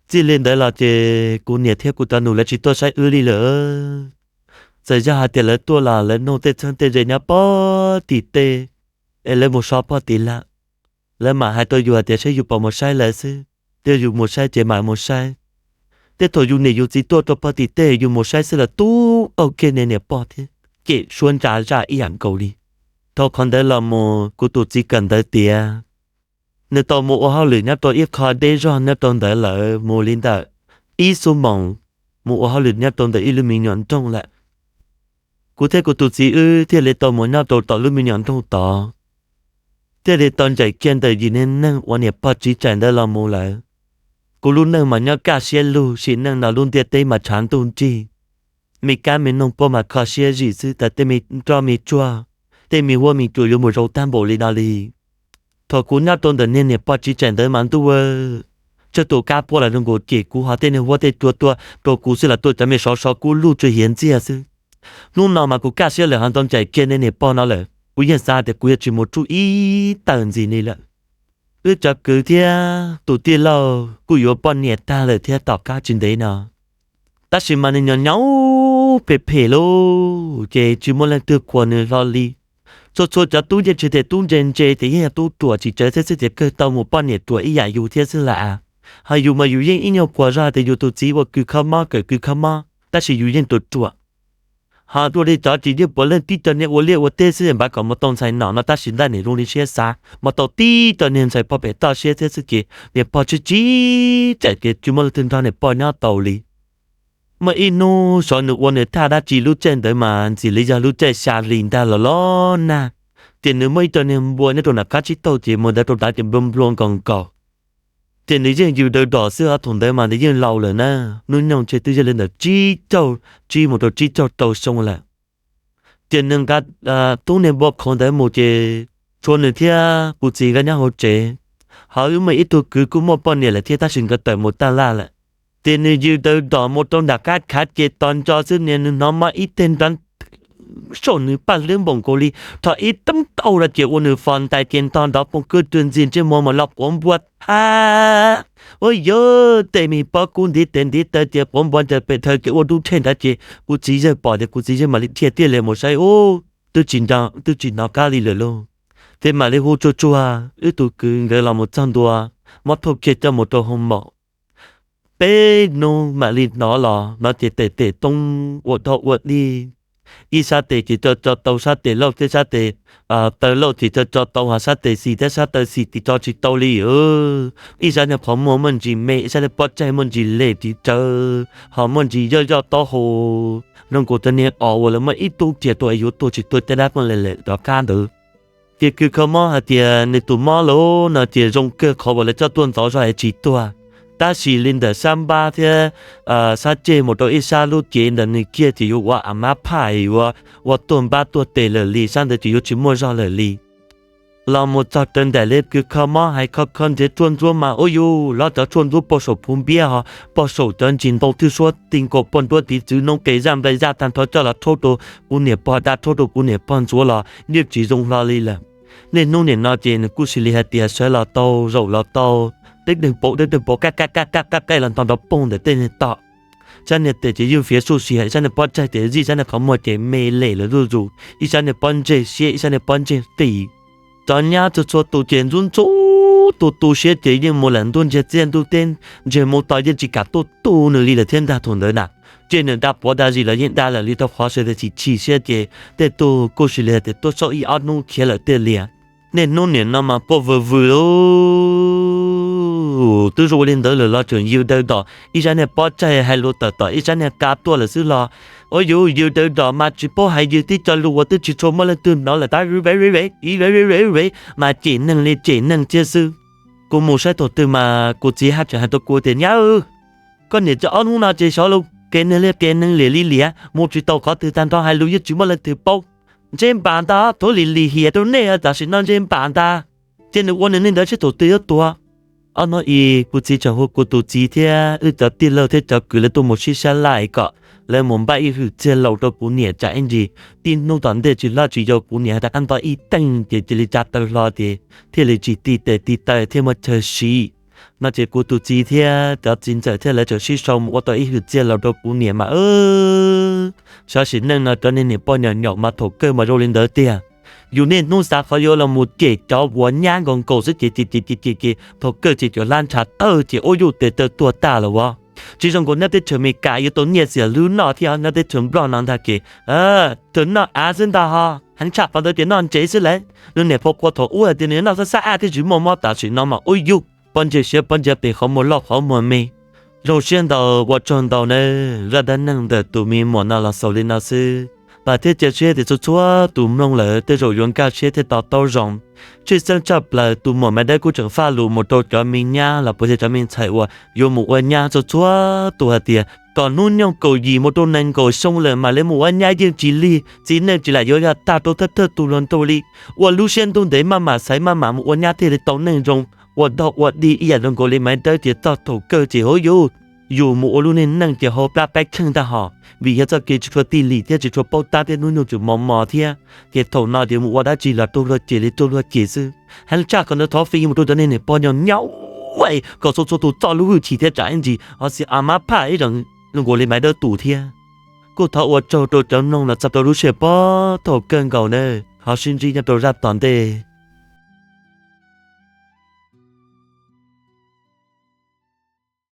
Txij li ntawd los ces kuv niam thiab kuv cov nus lawv tsis tuaj saib wb li lawm. Txawm yog hais tias lawv tuaj los lawv nug tej txheeb tej ze nyob pog tim tej, es lawv mus so pog tim lawm. Lawv mam hais rau yus hais tias saib yus puas mus saib lawv xwb, thiab yus mus saib ces mam mus saib. Tej thaum yus niam yus txiv tuaj rau pog tim tej yus mus saib xwb los tub qaug kiag niag niam pog thiab cem suab ntsa zaj ib yam nkaus li. Dhau qhov ntawd los mus kuv tus txiv kawm ntawv tiav, nws tau mus ua hauj lwm nyob rau ib qho deb zog nyob rau ntawd lawm mus li ntawm ib xuab moos, mus ua hauj lwm nyob rau ntawm ib lub me nyuam nroog lawm. Kuv thiab kuv tus txiv wb thiaj li tau mus nyob rau tom lub me nyuam nroog tod, thiaj li tau ncaim kiag ntawm yim neeg neeg uas niam pog tsiv tsaim ntawd los mus lawm. Kuv lub neej mas nyob kaj siab lug sim neej no lub ntiaj teb mas tshav ntuj nrig. Me kab me noog puab mas kho siab zim xwb tas tej me nroj me tsuag, tej me huab me cua yuav mus zoo tag npaum li no li. Thaum kuv nyob rau ntawm niag niam pog tsiv tsaim ntawd mas ntuj, tsawg tus kab puab los zoo nkaus cem kuv, ho tej niag huab tej cua tuaj rau kuv xwb los tuaj cov me sov so kub lug tsw hiav ntxiag xwb. Hnub no mas kuv kaj siab lawm ho tau ncaim kiag niag niam pog no lawm kuv yeej xav tias kuv yuav tsis mus tsuj ib tawm ntxiv li lawm. Wb cov kwv thiab tus tij laug kuj yuav poj niam tag lawm thiab tom qab tsis ntev no. Tab sis mas nws nyaum nyaum phem phem lauj, ces tsis muaj leej twg qhuas nws hlo li. Txhua txhua cov tub yeej tsis tias tub ntse ntse ces yeej yog tub ruam tsis tsawg thiab xwb ces kawg tau mus poj niam ruam ib yam yus thiab xwb las. Ho yus mas yus yeej ib nyuag qhuas zog tias yus tus txiv ua kws kho mob kawm kws kho mob tab sis yus yeej ruam ruam. Ho dua li cov ces yeej puav leej tib co niag ua liaj ua teb xwb npav kom mus tau ntxhais nom no tab sis ntaj niam zoo li siab xav mus tau tib co niag ntxhais pog pem toj siab thiab xwb ces niam pog tsis tsis tsaim ces tsis muaj leej twg nrog niam pog nyob tau li. Muaj ib hnub sav nws ua nws thaj dab tsi lub caij ntawd mas ntxim li yog lub caij xya hli ntag los los nag, ces nws muaj ib co niag npua nyob rau nram qab tsib taug ces mus ntawd rau nrad ces nplua nplua nkaus nkaus. Ces nws yeej yws daws dom xwb os, thaum ntawd mas nws yeej laus lawm na, hnub nyoog ntshe twb yog li ntawm tsib caug tsib mus rau tsib caug rau xyoo lawm. Ces nws nqa tub niag npua qhauv ntawd mus ces tshuav nws thiab kuv txiv nkawd nyob hauv tsev. Ho wb muaj ib tug kwv kuj muaj poj niam lawm thiab tab sis nkawd tawm mus taj laj lawm. Ces nws yws daws dom mus rau nram qab khav ces tos ntso xwb niag nws hnov mob ib teg nrov saum nws paj hlwb npaum nkaus li rho ib teeb tauj no ces ua nws fos ntais ces nto nrov poog kwj rwg ntxig ntsej muag mas los quav npua thab. Ua yog tej me pob kub ntiv tes ntiv taw ces quav npua ncaws pem dhawv ces ua dub rhe nrad ces kuv txiv yawg pom ces kuv txiv yawg mam li dhia tiaj li mus saib ub, twb tsis nrov twb tsis hnov qab li lawm lauj. Ces mam li hu tsuag tsuag wb tus kwv nkawd los mus txog ntua, muab thauj kiag coj mus rau hoo maum. Peb hnub mam li hnov los no ces tes tes toob ua dog ua dig. Ib sab tes ces tso tso tau sab tes lauj thiab sab tes taw lauj ces tso tso tau ho sab tes xis thiab sab taw xis ces tso tsis tau li. Ib sab niag qhov muag muaj ntsis me, ib sab niag pob tsaig muaj ntsis lem ris tsawv ho muaj ntsis yoj yoj taub hau. Zoo nkaus cov niag os uas lawv muab ib tug riam tuag es yuav tuag tsis tuag caj dab pheej lem lem rov qab ntawd. Ces kws kho mob hais tias nws tus mob lawm no ces zoo kawg qhov uas lawv coj tuaj ntxov zog es tsis tuag, tab sis li ntawm sab npab thiab sab ceg mus rau ib sab lub cev ntawm nws kiag ces yuav ua a mab phaj yuav ua tuag npab tuag tes lawm li, sab ntawd ces yuav tsis muaj zog lawm li. Los mus txog raws nraim li kws kho mob hais kho kho nrhiav tshuaj ntsuab mas ub yus lov cov tshuaj ntsuab pau saum puv npiab ho pau saum cov ntsis ntoo twb suab ti nkaus poj nruab tiv txwv noob qes zaj nplai zaj tag nrho coj los rhaub rau kuv niam pog dab rhaub rau kuv niam pog ntxuav los yeej tsis zoo hlo li lawm. Niaj hnub nim no ces nws kuj sis li hais tias sawv los tau, zaum los tau, deb deg paum deb deg paum, qab qab qab qab qab qab los ntog nrov poog ntawm tej niag tom. Sab niag tes ces ywj fiav suj si, sab niag pob tsaig ces zij, sab niag qhov muag ces me lem lawm zuj zus, ib sab niag pob ntseg siab, ib sab niag pob ntseg qis. Cov nyab txhua txhua tus ces ntxub ntxub tu tu siab ces yeej mus lawm ntuj ntsiag txiaj ntuj teb ntsiag mus tos yeej tsis kam tuaj tu nws li lawm thiab ntag thaum ntawd na. Ces nws da puav da zis los yeej da lawm li rau qhov sawv daws chim chim siab ces tej tug kuj sis li hais tias tuaj xauj ib ob hnub khiav lawm tiag li. Niaj hnub nim no mas poj vwm vwm lawm, twb zoo ua li ntawd lawm los tseem yws daws dom, ib sab niag pob tsaig hais lus tawm tom ib sab niag qab tuaj lawm xwb los ua yus yws daws dom mas tsis paub hais yws tib co lus uas twb tsis tshua muaj leej twg hnov lawm tab sis mas cem neeg li cem neeg thiab xwb. Kuv mus saib thaum twg mas kuv txiv haj tseem hais rau kuv tias nyab, koj niam cov ob hnub no ces xyov lus qias neeg li qias neeg liam li liam, mus tsis tau qhov twg tag nrho hais lus yeej tsis muaj leej twg paub. Ntsej npam ntag, thuav lim lim hiam rau nej tam sim no ntsej npam ntag. Ces nws ua nws li ntawd seb thaum twg yuav tuag. Ob hnub ib kuv txiv tseem hu kuv tus txiv thiab wb cov tij laug thiab cov kwv lawv tuaj mus sib sab laj kom lawv mus npaj ib hwm txiag laus rau kuv niam tsam ib ntsis tib hnub tom ntej tsis loj tsis yau kuv niam rov qab nto ib teeg ces cia li tsa taw hlo ces thiaj li tsis ti tes ti taw thiaj muaj chaw siv. No ces kuv tus txiv thiab cov txiv ntxawm thiab lawv tseem sib sau mus ua tau ib hwm txiag laus rau kuv niam mas xyov sim neej no cov niag niam poj nyom nyom mas thaum kawg mas zoo li ntawd tiag. Yus niaj hnub xav qhov yuav los mus cem cov uas nyab nkaus nkaus xwb ces ces ces ces ces ces thaum kawg ces cov hlab ntsha tawg ces ua yuj tes taw tuag tag lawm as. Tsis zoo nkaus nyob teb chaws Amelikas yuav tau nyiaj xiam hlwb noj thiab nyob teb chaws Nplog no ntag ces tsuas noj av xwb ntag ho, heev tshaj qhov ntawd ces noj ntsev xwb lawm. Nws niam phauj qhua thaum ub hais tias nws noj xab xab ab thiab tsis muaj mob, tam sim no mas ua yuj pob ntseg siab pob ntseg pes qhov muag loj qhov muag me. Zoo siab ntau ua tsaug ntau nawb, zaj dab neeg ntawm tus me muam no los xaus li no xwb. Vam thiab cia siab tias txhua txhua tus mloog lawm tej zaum yuav nkag siab thiab to taub zoo. Tshwj xeeb tshaj plaws tus muam Maiv Dawb kuj tseem faj lus mus rau cov me nyab los puas yog cov me ntxhais uas yuav mus ua nyab txhua txhua tus hais tias kom hnub nyoog kaum yim mus rau nees nkaum xyoo lawm mam li mus ua nyab yeej tsis lig, txiv neej tsis lam yuav yog tag rau thawj thawj tus hluas nraug li. Ua lub siab ntuj ntev maj mam xaiv maj mam mus ua nyab thiaj li tau neej zoo, ua dog ua dig ib yam zoo nkaus li Maiv Dawb ces txog thaum kawg ces hauv yus, yus mus ua lub niag neej ces hauv plab qaib kheej ntag hos, vim yog txoj kev tsis tshua tij lim thiab tsis tshua paub tab thiab hnub nyoog tseem mos mos thiab, ces thaum no ces mus ua dab tsi los raug luag cem li raug luag cem xwb. Heev tshaj qhov ntawd thov fij mus rau cov niag niam pog nyom nyom kom txhua txhua tus txoj lub hwj chim thiab tsam ib ntsis ho xiv a mab phaj ib zoo nkaus li Maiv Dawb tus thiab. Kuj thov ua tsaug rau cov mloog los txog rau lub sij hawm puag thaum kawg nkaus nawb, ho sib ntsib nyob rau zaj tom ntej.